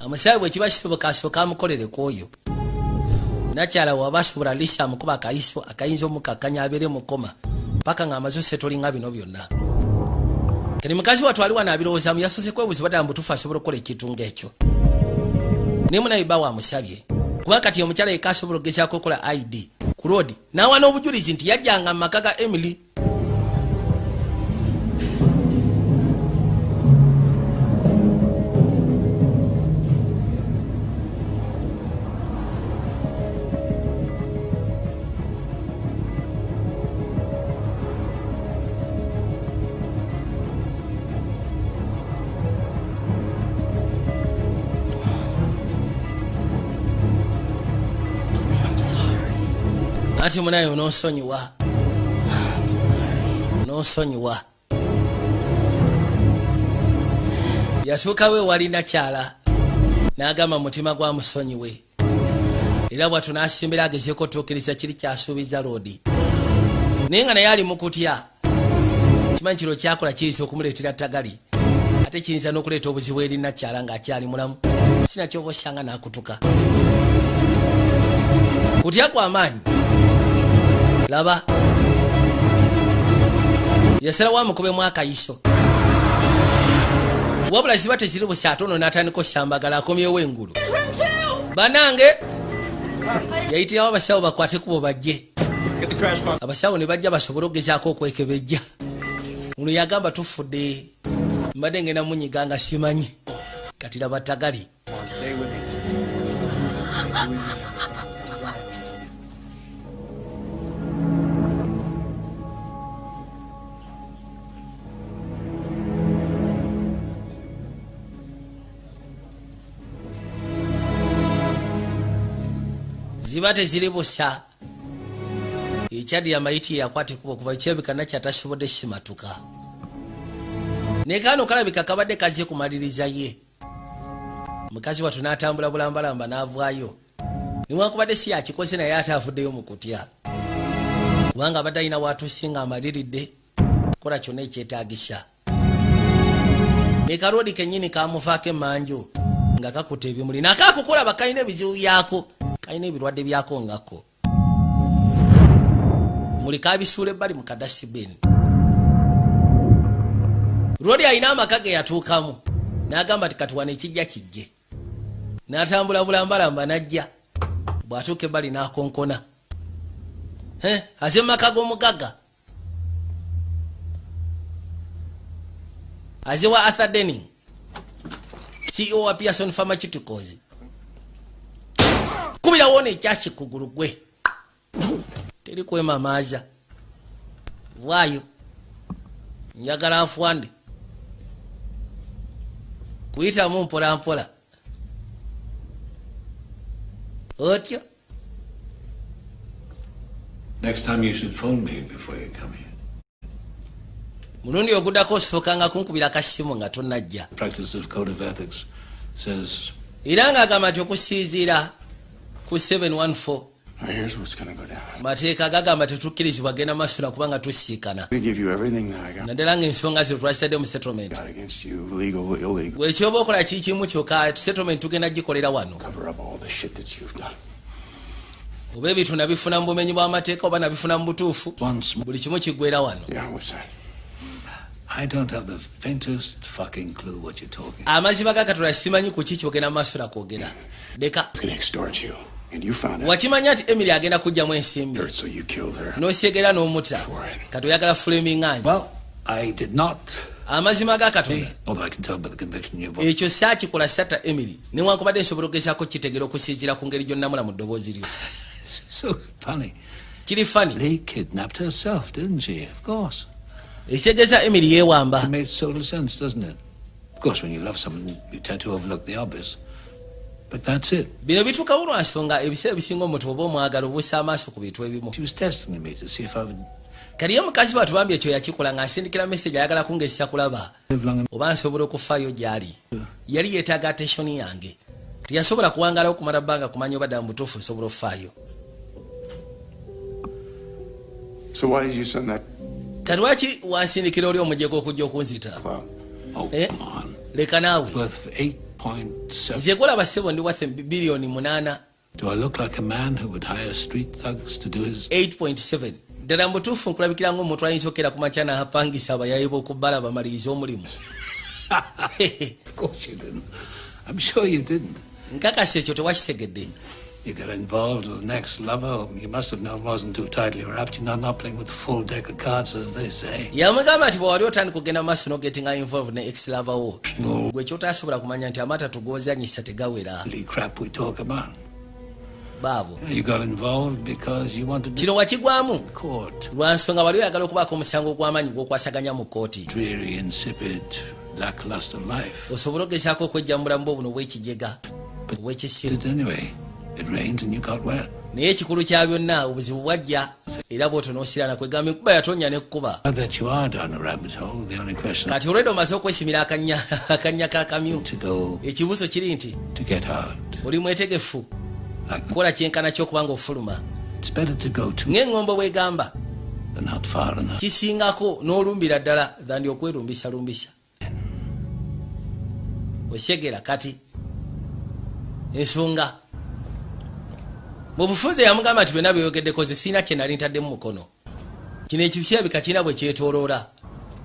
Amusabe bwe kiba kisoboka asooka amukolere ku oyo nakyala, waba asobola lisa amukuba akayiso akayinza omukakkanya abeere mukoma paka ng'amaze osetolinga bino byonna. Kati mukazi wattu ali wano abirowoozaamu. Yasoose kwebuuza baddala mubutuufu asobola okukola ekintu ng'ekyo, naye munaye bba wamusabye, kuba kati omukyala yekka asobola okugezaako okukola ID ku road n'awa n'obujulizi nti yajjanga mu maka ga Emily. I'm sorry. Ati munaye onoonsonyiwa, onoonsonyiwa. Yatuukawo ewali nakyala n'agamba mutima gwa musonyiwe, era bwatyo n'asimbira agezeeko otuukiriza kiri kyasuubiza loodi, naye nga naye ali mu kutya. Kimanyi kiro kyakola kiyinza okumuleetera tagali, ate kiyinza n'okuleeta obuzibu eri nakyala ng'akyali mulamu, sinakyoba osanga n'akutuka kutya kw'amaanyi. Laba, yasalawo amukubemu akayiso, wabula ziba teziri busa, ate ono n'atandika osambagala akomyewo engulu. Banange, yayitirawo abasawo bakwate kubo bajje. Abasawo ne bajja basobole okugezaako okwekebejja. Ono yagamba, "Tufudde, mbadde ngenda munyiga nga simanyi." Kati laba tagali. Stay with me. Ziba teziri busa, ekyadira mayiti yakwata ekubo okuva kirabika nakyatasobodde simatuka. Ne kaano kalabika kabadde kazze kumaliriza ye mukazi wattu n'atambula bulambalamba n'avaayo, newankubadde si yakikoze, naye ate avuddeyo mu kutya, kubanga abadde alina watuuse nga amaliridde kola kyonna ekyetaagisa. Ne kalodi kennyini kamuvaako emmanju nga kakuta ebimuli nakakukulaba, kalina ebizibu byako, kalina ebirwadde byako ngako muli kabisuula ebbali mu kadustbin. Lwoli alina amaka ge yatuukamu n'agamba ti kati wano ekijja kijje, n'atambula bulambalamba n'ajja. Bw'atuuka ebbali n'akonkona. Aze mu maka g'omugagga, aze wa Arthur Denning, CEO wa Pearson Pharmaceuticals. Kubirawo nekyasi kugulu gwe teri kwemamaaza vaayo, njagala afwande kuyitamu mpola mpola otyo. Next time you should phone me before you come here. Mulundi oguddako osookanga kunkubira kasimu nga tonnajja. Practice of code of ethics says Era ng'agamba nti okusinziira ku 714 All right, here's what's gonna go down. Mateeka gagamba tetukkirizibwa genda masula kubanga tusiikana. I'm gonna give you everything that I got Naddala ng'ensonga ze twazitadde mu settlement. against you, legal, illegal. Gwe ekyoba okola kikimu kyokka, settlement tugenda gikolera wano. Cover up all the shit that you've done. Oba ebintu nabifuna mu bumenyi bw'amateeka oba nabifuna mu butuufu, buli kimu kiggwera wano. Yeah, what's that? I don't have the faintest fucking clue what you're talking. Amazima ga Katonda simanyi ku ki kyogenda maaso kwogera, leka. It's gonna extort you. And you found out. Wakimanya nti Emily agenda kugjamu ensimbi. So you killed her. N'osyegera n'omutta, kati oyagala fulaminga nze. Well, I did not. Amazima ga Katonda, Although I can tell by the conviction you've. ekyo saakikola, satta Emily, newankubadde nsobola okugezaako kitegera okusinziira ku ngeri gyonnamula mu ddoboozi lyo. So funny. Kiri funny. Lee kidnapped herself, didn't she? Of course. Ekitegeeza Emily yeewamba. It makes total sense, doesn't it? Of course, when you love someone, you tend to overlook the obvious. But that's it. Bino bituukawo lwa nsonga ebiseera ebisinga omuntu oba omwagala obuusa amaaso ku bintu ebimu. She was testing me to see if I would Kati ye mukazi wattu bambi ekyo yakikola nga nsindikira message, ayagala kungezesa kulaba live long enough. oba nsobola okufaayo gy'ali. Yali yeetaaga attention yange, teyasobola kuwangala okumala bbanga kumanya oba ddala mu butuufu nsobola okufaayo. So why did you send that? Kati lwaki wansindikira oli omujego okujja okunzita? Oh, Eh? come on. Leka naawe. Worth 8.7. Nze gwolaba ssebo ndi worth 8 biliyoni. Do I look like a man who would hire street thugs to do his 8.7 ddala mu butuufu nkulabikira ng'omuntu ayinza okera ku makya n'apangisa abayayi b'okubbala bamalirize omulimu? Of course you didn't. I'm sure you didn't. Nkakasa ekyo tewakitegedde. You got involved with an ex-lover. You must have known wasn't too tightly wrapped. You're not playing with a full deck of cards, as they say. Yamugamba nti bwewali otandika okugenda mu maaso n'ogettinga involved ne ex lover wo, No gwe kyotasobola kumanya nti amata tugozanyisa tegawera. really crap we talk about. Baabo. You got involved because you wanted to Kino wakigwamu court. lwa nsonga wali oyagala okubaako omusango ogw'amaanyi gw'okwasaganya mu kkooti. Dreary, insipid, lackluster life. Osobole ogezaako okwejja mu bulamu bwo buno obw'ekijega, obw'ekisiru. Did anyway. It rained and you got wet. Naye ekikulu kya byonna, obuzibu bwajja era bw'otyo n'osirana, kwegamba enkuba yatonnya nekkuba. Now that you are down a rabbit hole, the only question Kati olwedde omaze okwesimira akannya k'akamyu, to go ekibuuzo kiri nti to get out. oli mwetegefu kukola kyenkana ky'okuba nga ofuluma? It's better to go too Ng'eŋŋombo bw'egamba, than not far enough. kisingako n'olumbira ddala thandi okwerumbisalumbisa osyegera. Kati ensonga mu bufunze yamugamba nti byonna byeyogeddeko ze sirina kye nali ntaddemu mukono. Kino ekirabika kirina bwe kyetooloola.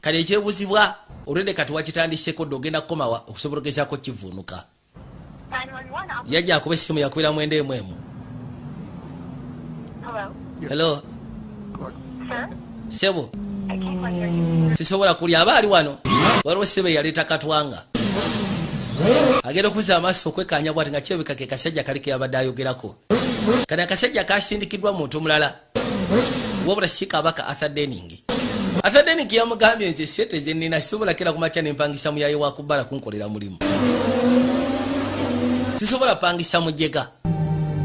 Kati ekyebuzibwa, olwedde kati wakitandiseko dde, ogenda kukomawa okusobola ogezaako kivuunuka? Yajja akuba essimu, yakubira 9 emu. Hello, sebo, sisobola kulya aba ali wano. Waliwo sebo eyaleeta katwanga, agenda okuzza amaaso okwekanya bwati nga kirabika ke kasajja kali keyabadde ayogerako. Kano akasajja kasindikiddwa muntu mulala, wabula si kabaka Arthur Denning. Arthur Denning yamugambye, nze sente zenina sisobola kera kumakya nempangisa muyayi wa kubbala kunkolera mulimu, sisobola pangisa mujega.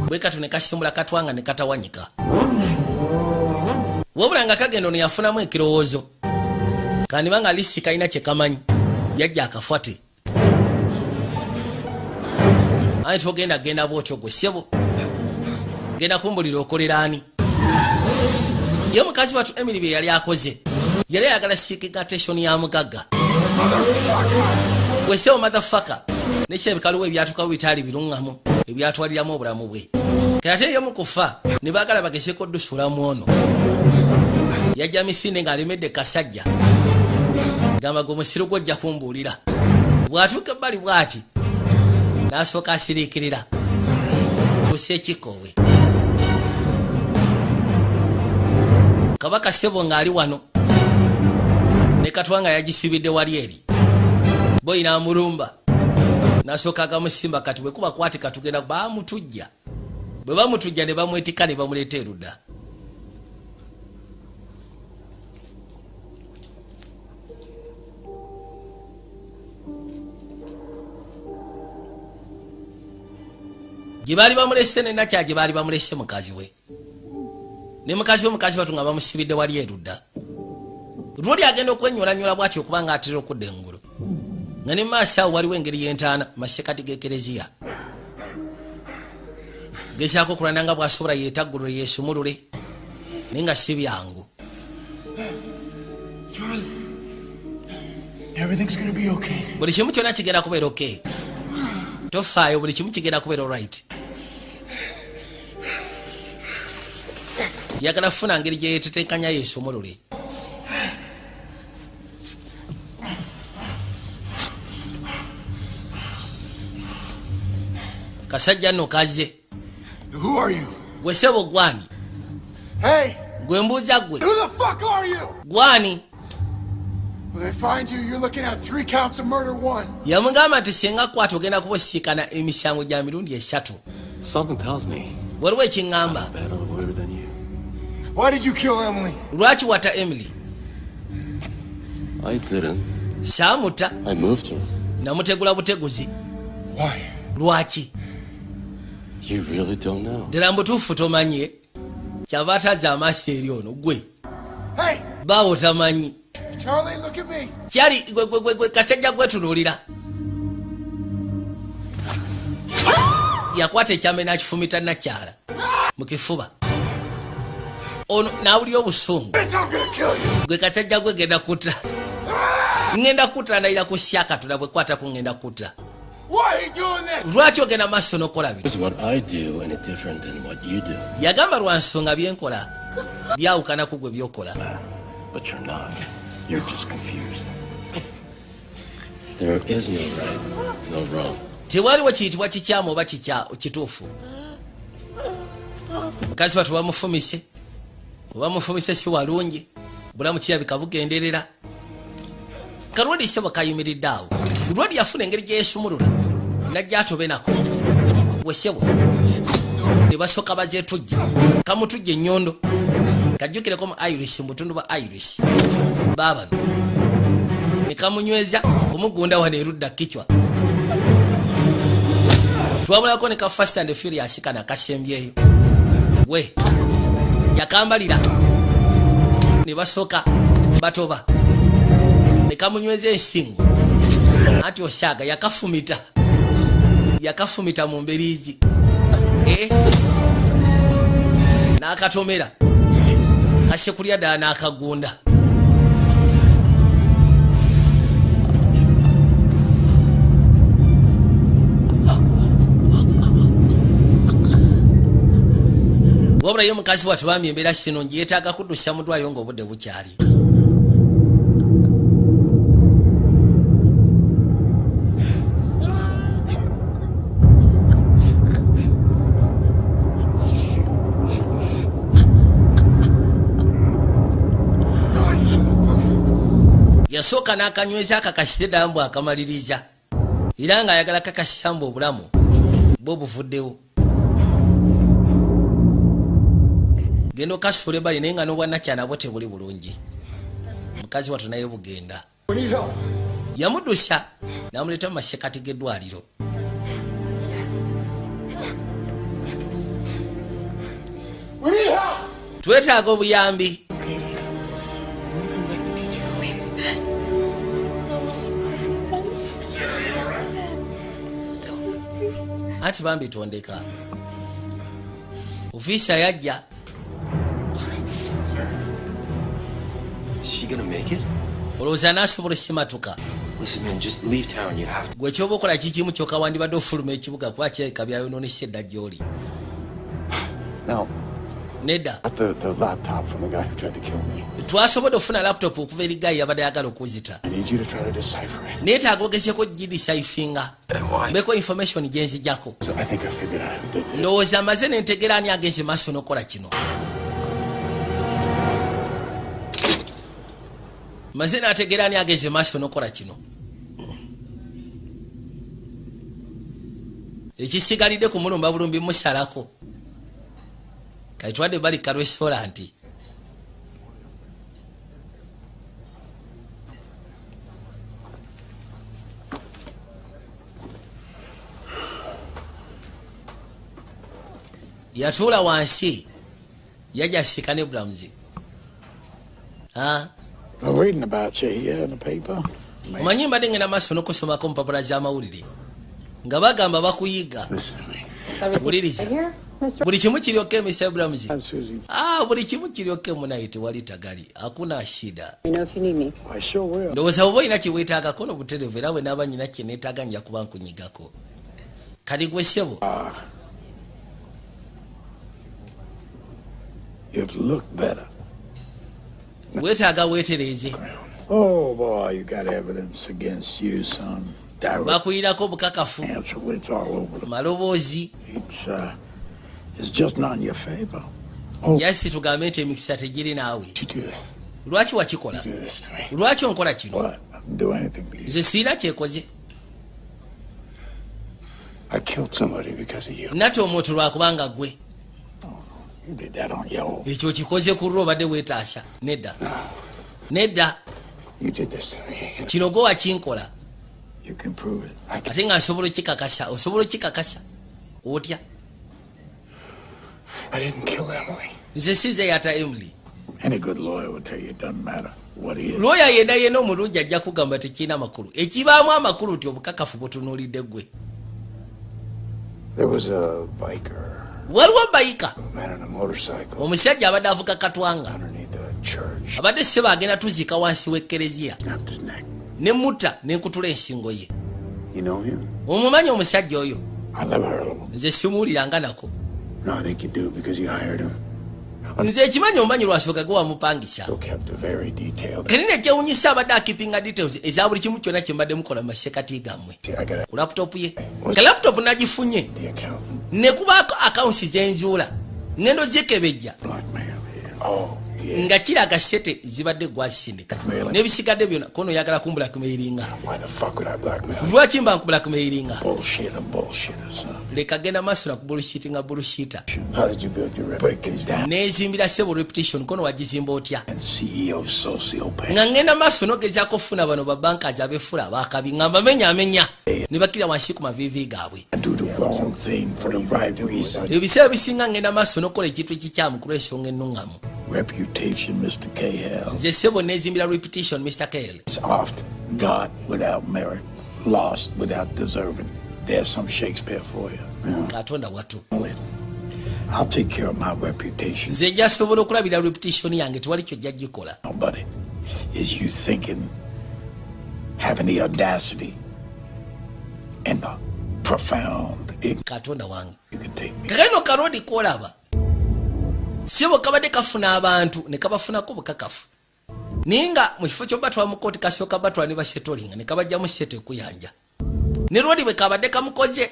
Bwe kati ne kasimbula katwanga ne katawanyika, wabula nga kagenda ono yafunamu ekirowoozo kandiba nga lisi kalina kye kamanyi. Yajja akafate aye togenda genda bwotyo gwe ssebo, genda kumbulira okolera ani. Ye omukazi watu Emily bye yali akoze, yali ayagala seeking attention ya mugagga. Gwe ssebo, motherfucker, nekirabika waliwo ebyatukawo bitaali biruŋŋamu ebyatwaliramu obulamu bwe. Kati ate ye mu kufa ne baagala bagezeko ddusuulamu ono. Yajja misinde ng'alemedde kasajja, gamba gwe musiru gwojja kumbuulira. Bw'atuuka ebbali bw'ati n'asooka asiriikirira kussa ekikoowe. Kabaka ssebo ng'ali wano ne katwanga yagisibidde wali eri boyi n'amulumba n'asooka agamusimba. Kati bwe kuba kwati katugenda bamutujja, bwe bamutujja ne bamwetikka ne bamuleeta erudda. Gye baali bamulese nenakya gye baali bamulese mukazi we ne mukazi we, mukazi watu nga bamusibidde wali erudda. Lwoli agenda okwenyolanyola bw'ati okuba nga atera okudda engulu nga ne maaso awo waliwo engeri y'entaana masekati g'ekereziya. Gezaako okulwana nga bw'asobola yeetaggulule yeesumulule, naye nga si byangu. Charlie, everything's gonna be okay. Buli kimu kyonna kigenda kubeera okay, tofaayo, buli kimu kigenda kubeera alright. Yagala kufuna ngeri gye yeetetenkanya yeesumulule. Kasajja nno kazze. Who are you? Gwe sebo gwani? Hey! Gwe mbuuza gwe. Who the fuck are you? Gwani? When they find you, you're looking at three counts of murder one. Yamugamba nti singa kwata ogenda kuba osiikana emisango gya mirundi esatu. Something tells me Waliwo ekiŋŋamba. Better lawyer than you. Why did you kill Emily? Lwaki wata Emily? I didn't. Saamuta. I moved her. Namutegula buteguzi. Why? Lwaki? You really don't know. Ddala mbutuufu tomanye? Kyava ataza amaaso eri ono gwe. Hey! Baawo tamanyi. Charlie, look at me. Kyali gwe gwe gwe gwe kasajja gwetunuulira. Yakwata ekyambe n'akifumita nakyala mu kifuba ono n'awulira obusungu. Bitch, I'm gonna kill you. Gwe kasajja gwe, genda kutta, ngenda kutta, ndayira ku syakatula bwe kwatako ngenda kutta. Why are you doing this? Lwaki ogenda maaso n'okukola bino? This is what I do, and it's different than what you do. Yagamba lwa nsonga byenkola byawukana ku gwe byokola. But you're not. You're just confused. There is no right, no wrong. Tewaliwo kiyitibwa kikyamu oba kituufu. Mukazi watu bamufumise oba mufumise si walungi, bulamu kirabika bugenderera. Kalwodi sebo kayimiridde awo. Lwodi yafuna engeri gye yeesumulula najja atobe nako wesebo ne basooka bazeetujja kamutujja ennyondo. Kajjukireko mu Iris mu butundu bwa Iris baabano ne kamunyweza kumugunda wano erudda kicwa. Twabulako ne ka Fast and Furious kana akasembyeyo we yakambalira ne basooka batoba ne kamunyweza ensingo anti osaaga yakafumita yakafumita mu mbiriizi eh? N'akatomera kasekulya ddala n'akagunda. Wabula ye omukazi wattu bambi embeera sinungi, yeetaaga kuddusa mu ddwaliro ng'obudde bukyali. Yasooka n'akanyweza akakasise ddala mbw akamaliriza era ng'ayagala kakasisa mbu obulamu bwe buvuddewo. Genda okasuula ebbali naye nga n'obwannakyana bwo tebuli bulungi. Mukazi wattu naye bugenda. We need help. Yamuddusa n'amuleeta mu masekati g'eddwaliro. We need help. Twetaaga obuyambi. Anti bambi tondeka. Ofiisa yajja. Is she gonna make it? Olowooza anaasobola osimatuka? Listen, man, just leave town. You have to. Gwe kyoba okola kikimu kyokka wandibadde ofuluma ekibuga kuba kirabika byayonoonese edda gy'oli. Now, Nedda. got the laptop from the guy who tried to kill me. Twasobodde okufuna laptop okuva eri guy yabadde ayagala okuzita. I need you to try to decipher it. Neetaaga ogezeeko gidecipheringa Why? mbeko information gye nzijjako. I think I figured out who did this. Ndowooza amaze nentegera ani agenze maaso n'okukola kino. Maze n'ategeera ani agenze maaso n'okukola kino. Ekisigalidde kumulumba bulumbi musalako. Kaitwadde bali ka restaurant. Yatuula wansi yajja asika ne Bulamuzi. Ah, I'm reading about you here in the paper. Omanyi mbadde ngenda maaso n'okusomako mpapula z'amawulire nga bagamba bakuyiga. Listen to me. Is everything Wuliriza. here? Mr. Buli kimu kiryoke, Mr Abrams. Susie. Ah, buli kimu kiryoke munaye, tewali tagali, hakuna shida. You know if you need me. I sure will. Ndowooza oba olina kiweetaagako nobuterevu, era bwe naaba nyina kye neetaaga nja kuba nkunyigako. Kati gwe ssebo. You've looked better. Weetaaga weetereeze. Oh, boy, you got evidence against you, son. Direct Bakuyirako obukakafu. answer. It's all over the Maloboozi. It's just not in your favor. Yasi tugambe nti emikisa tegiri naawe. Lwaki wakikola? Lwaki onkola kino? I didn't do anything to you. Nze siina kyekoze. I killed somebody because of you. Natta omuntu lwakubanga gwe. You did that on your own. Ekyo okikoze ku lwo, obadde weetaasa. Nedda, nedda. You did this to me. Kino gwe wakinkola. You can prove it. Ate nga nsobola okikakasa. Osobola okikakasa otya? I didn't kill Emily. Nze size yata Emily. Any good lawyer will tell you it doesn't matter what he is. Looya yenna yenna omulungi ajja kugamba tekirina makulu, ekibaamu amakulu nti obukakafu butunuulidde ggwe. There was a biker, Waliwo biker, a man on a motorcycle omusajja abadde avuga katwanga, underneath the church. Abadde seba agenda tuziika wansi w'ekkereziya, Snapped his neck. Ne mutta nenkutula ensingo ye. You know him? Omumanyi omusajja oyo? I never heard of him. Nze simuwuliranga nako. No, I think you do because you hired him. Nze ekimanyi omumanyi lwasooka gwe wamupangisa. Still kept a very detailed. Kenina ekyewunyisa, abadde akipinga details eza buli kimu kyonna kye mbadde mukola mu masekati gammwe I got ku laptop ye. Ka laptop nagifunye the accountant. ne kubaako accounts zenzuula ngendo zikebejja Blackmail here. Oh, yeah. nga kiraga sente zibadde gwazisindika n'ebisigadde byonna kono oyagala kumblackmailinga. Why the fuck would I blackmail you? Lwaki mba nkublackmailinga? Bullshit, a bullshitter, son. Leka genda maaso nakubullshitinga bullshitter. How did you build your Breaking reputation? down. Neezimbira sebo reputation kono wagizimba otya? And CEO sociopath. Nga ngenda maaso nogezaako okufuna bano babankazi abefula abakabi nga mbamenyamenya ne bakkira wansi ku maviivi gaabwe. I do the wrong thing for the right reason. Ebiseera ebisinga ngenda maaso n'okukola ekintu ekikyamu ku lw'ensonga ennuŋŋamu. Reputation, Mr. Cahill. Nze sebo neezimbira reputation, Mr Cahill. It's oft got without merit, lost without deserving. There's some Shakespeare for you. Katonda watu. I'll take care of my reputation. Nze njasobola okulabira reputation yange, tewali kyojja gikola. Nobody is you thinking, having the audacity and the profound ignorance Katonda wange. you can take me. Kakano kalodi kolaba sebo kabadde kafuna abantu ne kabafunako bukakafu, naye nga mu kifo kyobatwala mu kooti kasooka batwala ne basetolinga ne kabajjamu sente ekuyanja ne lwodi bwe kabadde kamukoze.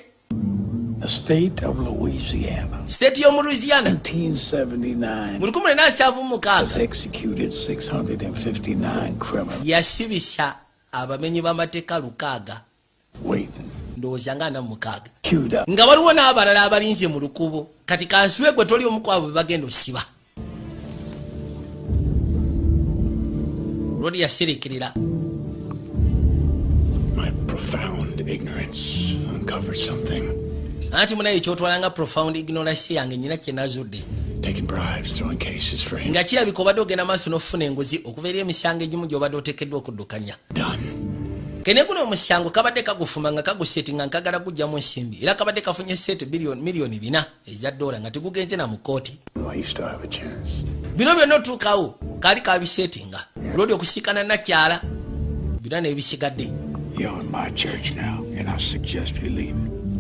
The state of Louisiana, State y'omu Louisiana, 1979, mu 1976, has executed 659 criminals yasibisa abamenyi b'amateeka 600 waiting, ndowooza nga 46 queued up. Nga waliwo n'abalala abalinze mu lukubo. Kati kansibe gwe toli omu kwabo bwe bagenda osiba. Lwodi yasirikirira. My profound ignorance uncovered something. Anti munaye kyotwalanga profound ignorance yange nyina kye nazudde. Taking bribes, throwing cases for him. Nga kirabika obadde ogenda maaso n'okufuna enguzi okuva eri emisango egimu gy'obadde oteekeddwa okuddukanya. Kene guno omusango kabadde kagufuma nga kagusetinga nkagala gujjamu ensimbi, era kabadde kafunye sente 4 billion eza dola nga tegugenze na mu kooti. Why you still have a chance. Bino byonna otuukawo kaali kabisetinga lwodi okusiikana nakyala byonna n'ebisigadde. You're in my church now, and I suggest you leave.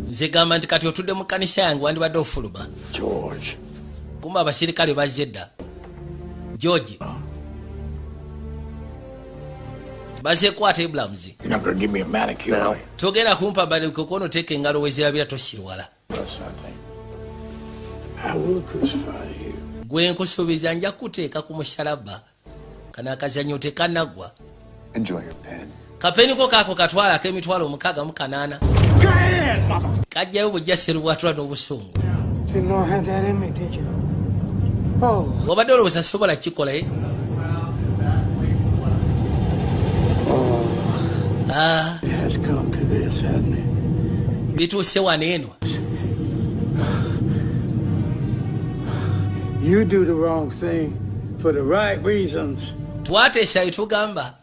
Nze gamba nti kati otudde mu kkanisa yange, wandibadde ofuluma. George. Kumba abasirikale bazze dda. George bazekwata Abrams. You're not gonna give me a manicure, are you? Togenda kumpa balikokono oteeka engalo wezirabira, tosirwala. That's nothing. I will crucify you. Gwe nkusuubiza nja kuteeka ku musalaba. Kano akazannyo tekanaggwa. Enjoy your pen. Kapeniko kaako katwala ak'emitwalo 68. Kajjayo bujja serubwatula n'obusungu. Didn't know I had that in me, did you? Oh, Wabadde olowooza sobola kikola, eh? Ah, It has come to this, hasn't it? Bituuse wano eno. You do the wrong thing for the right reasons. Twateesa bye tugamba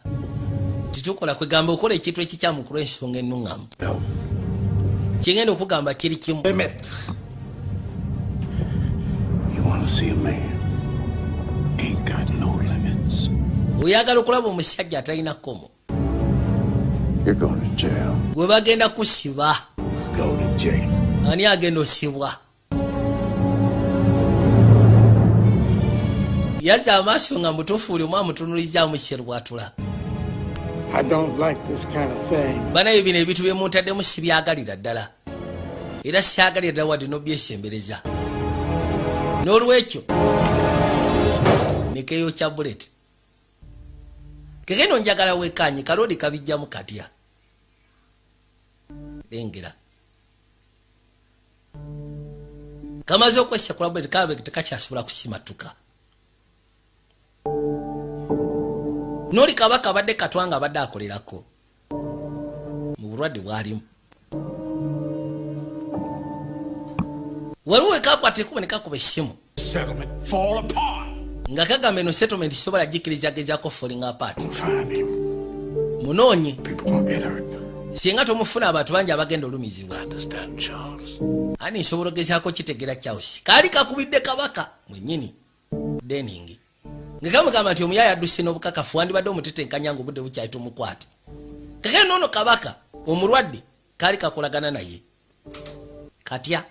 titukola kwegamba okola ekintu ekikyamu ku lw'ensonga ennuŋŋamu. No. Kigenda okugamba kiri kimu. Limits. Want to see a man ain't got no limits? Oyagala okulaba omusajja atalina kkomo? You're going to jail. Gwe bagenda kusiba. Go to jail. Ani agenda osibwa? Yazza amaaso nga mutuufu, buli omu amutunulizaamu serwatula. I don't like this kind of thing. Banaye, bino ebintu byemuntaddemu sibyagalira ddala, era syagalira ddala wadde n'obyesembereza. N'olwekyo nekeeyokya bullet. Kekeno njagala wekanye kalodi kabijjamu katya. Lengera kamaze okwesekula bullet, kabe tekakyasobola kusimatuka. Noli kabaka abadde katwanga abadde akolerako mu bulwadde bwalimu, waliwo ekakwata ekubo ne kakuba essimu Settlement fall apart. nga kagamba eno settlement sobola gikiriza, gezaako falling apart. Find him. Munoonye. People gonna get hurt. Singa tomufuna, abantu bangi abagenda olumizibwa. Understand, Charles? Ani nsobola ogezaako kitegeera, Charles. Kaali kakubidde kabaka mwennyini Dening nga kamugamba nti omuyaaya adduse n'obukakafu, wandibadde omutetenkanya nga obudde bukyali, tumukwate. Kakene noono kabaka omulwadde kaali kakolagana naye katya.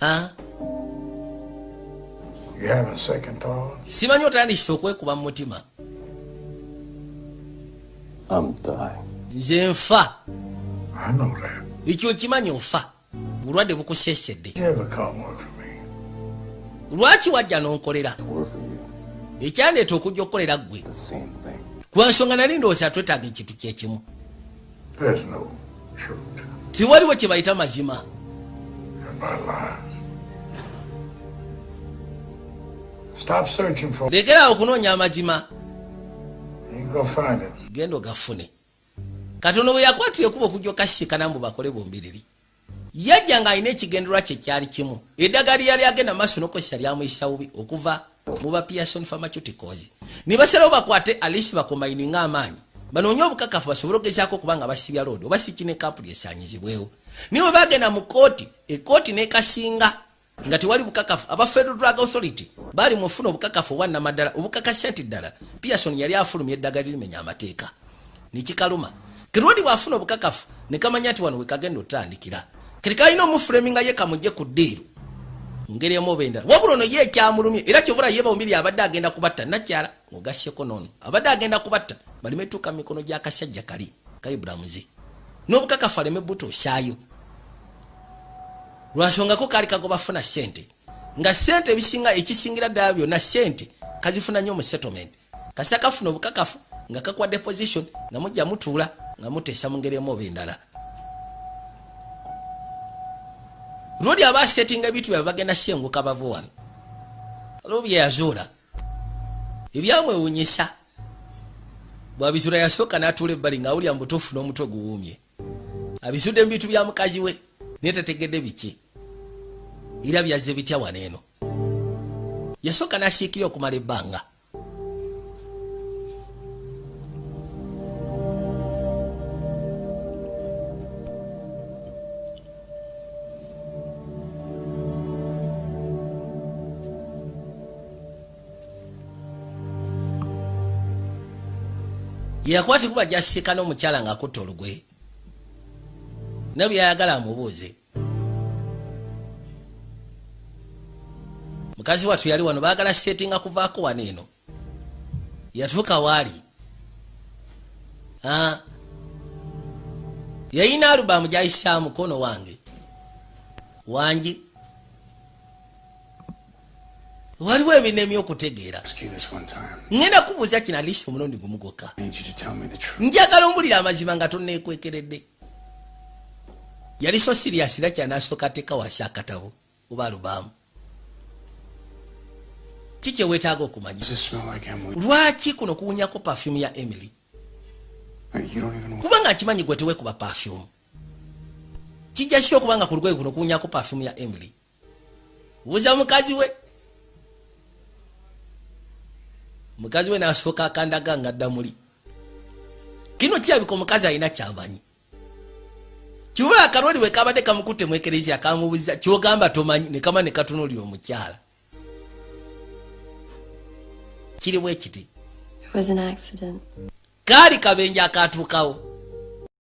Ah, You having second thoughts? Simanyi otandise okwekuba mu mutima? I'm dying. Nze nfa. I know that. Ekyo okimanyi, ofa, bulwadde bukuseesedde. You ever come work for me? Lwaki wajja n'onkolera? Work for you. Ekyandeeta okujja okukolera ggwe The same thing. kwa nsonga nali ndowooza twetaaga ekintu kyekimu. There's no truth Tiwaliwo kye bayita mazima. in my lies. Stop searching for Lekeraawo okunoonya amazima. You ain't gonna find it. Genda ogafune. Katono bwe yakwatira ekuba okujja okasiikana mbu bakole bombiriri, yajja ng'alina ekigendererwa kye kyali kimu. Eddagala lyali agenda maaso n'okozesa lyamuyisa bubi okuva mu ba Pearson Pharmaceuticals, ne basalawo bakwate alisi bakombayininga amaanyi banoonye obukakafu basobole okugezaako okuba nga basibya loodi oba si kino ekampuni esaanyizibwewo. Naye bwe bagenda mu kooti, ekooti n'ekasinga nga tewali bukakafu. Aba Federal Drug Authority baali mufuna obukakafu obwannamaddala obukakasa nti ddala Pearson yali afulumya eddagala lirimenya amateeka. Nikikaluma kerodi bw'afuna obukakafu ne kamanya nti wano we kagenda otandikira. Kati kalina omufuleminga ye kamugye ku ddiiru mu ngeri emu oba endala. Wabula ono ye ekyamulumye era kyovula ye bawumbiri abadde agenda kubatta nakyala ng'ogasseko noono abadde agenda kubatta baleme tuuka mu mikono gy'akasajja kali kaibulamuzi n'obukakafu aleme butuusaayo. Lwansongako kaali kagoba funa ssente, nga ssente ebisinga ekisingira ddala byonna ssente kazifuna nnyo mu settlement. Kasita kafuna obukakafu nga kakuwa deposition nga mujja mutuula nga muteesa mu ngeri emu oba endala. Lwoli aba asetinga ebintu byabwe bagenda senguka bava wano. Waliwo bye yazuula ebyamwewunyisa. Bw'abizuula yasooka n'atuula ebbali ng'awulira mu butuufu n'omutwe guwuumye. Abizudde mu bintu bya mukazi we naye tategedde biki era byazze bitya wano eno. Yasooka n'asiikirira okumala ebbanga. Yakwata kuba gyasiika n'omukyala ng'akutta olugoye naye byayagala amubuuze. Mukazi wattu yali wano baagala setinga kuvaako wano eno. Yatuuka waali. Ah. Yayina alubamu gyayisa mukono wange wangi. Waliwo ebinemye okutegeera. Ask you this one time. Ŋŋenda kubuuza kino alisi omulundi gumu gwokka. I need you to tell me the truth. Njagala ombulira amazima nga tonneekwekeredde. Yali so serious era kyanasooka ateeka wansi akatabo oba alubaamu. Ki kye weetaaga okumanya? Does it smell like Emily? Lwaki kuno kuwunyako perfume ya Emily? You don't even Kubanga akimanyi gwe teweekuba perfume, kijja ki okubanga ku lugoye kuno kuwunyako perfume ya Emily? Buuza mukazi we. Mukazi we n'asooka akandaga nga dda muli kino kirabika omukazi alina kyamanyi. Kibula akalwali bwe kabadde kamukutte mu ekereziya, kamubuuza, "Kyogamba tomanyi?" Ne kama ne katunuulira omukyala. Kiri bwe kiti. It was an accident. Kaali kabenje akatuukawo.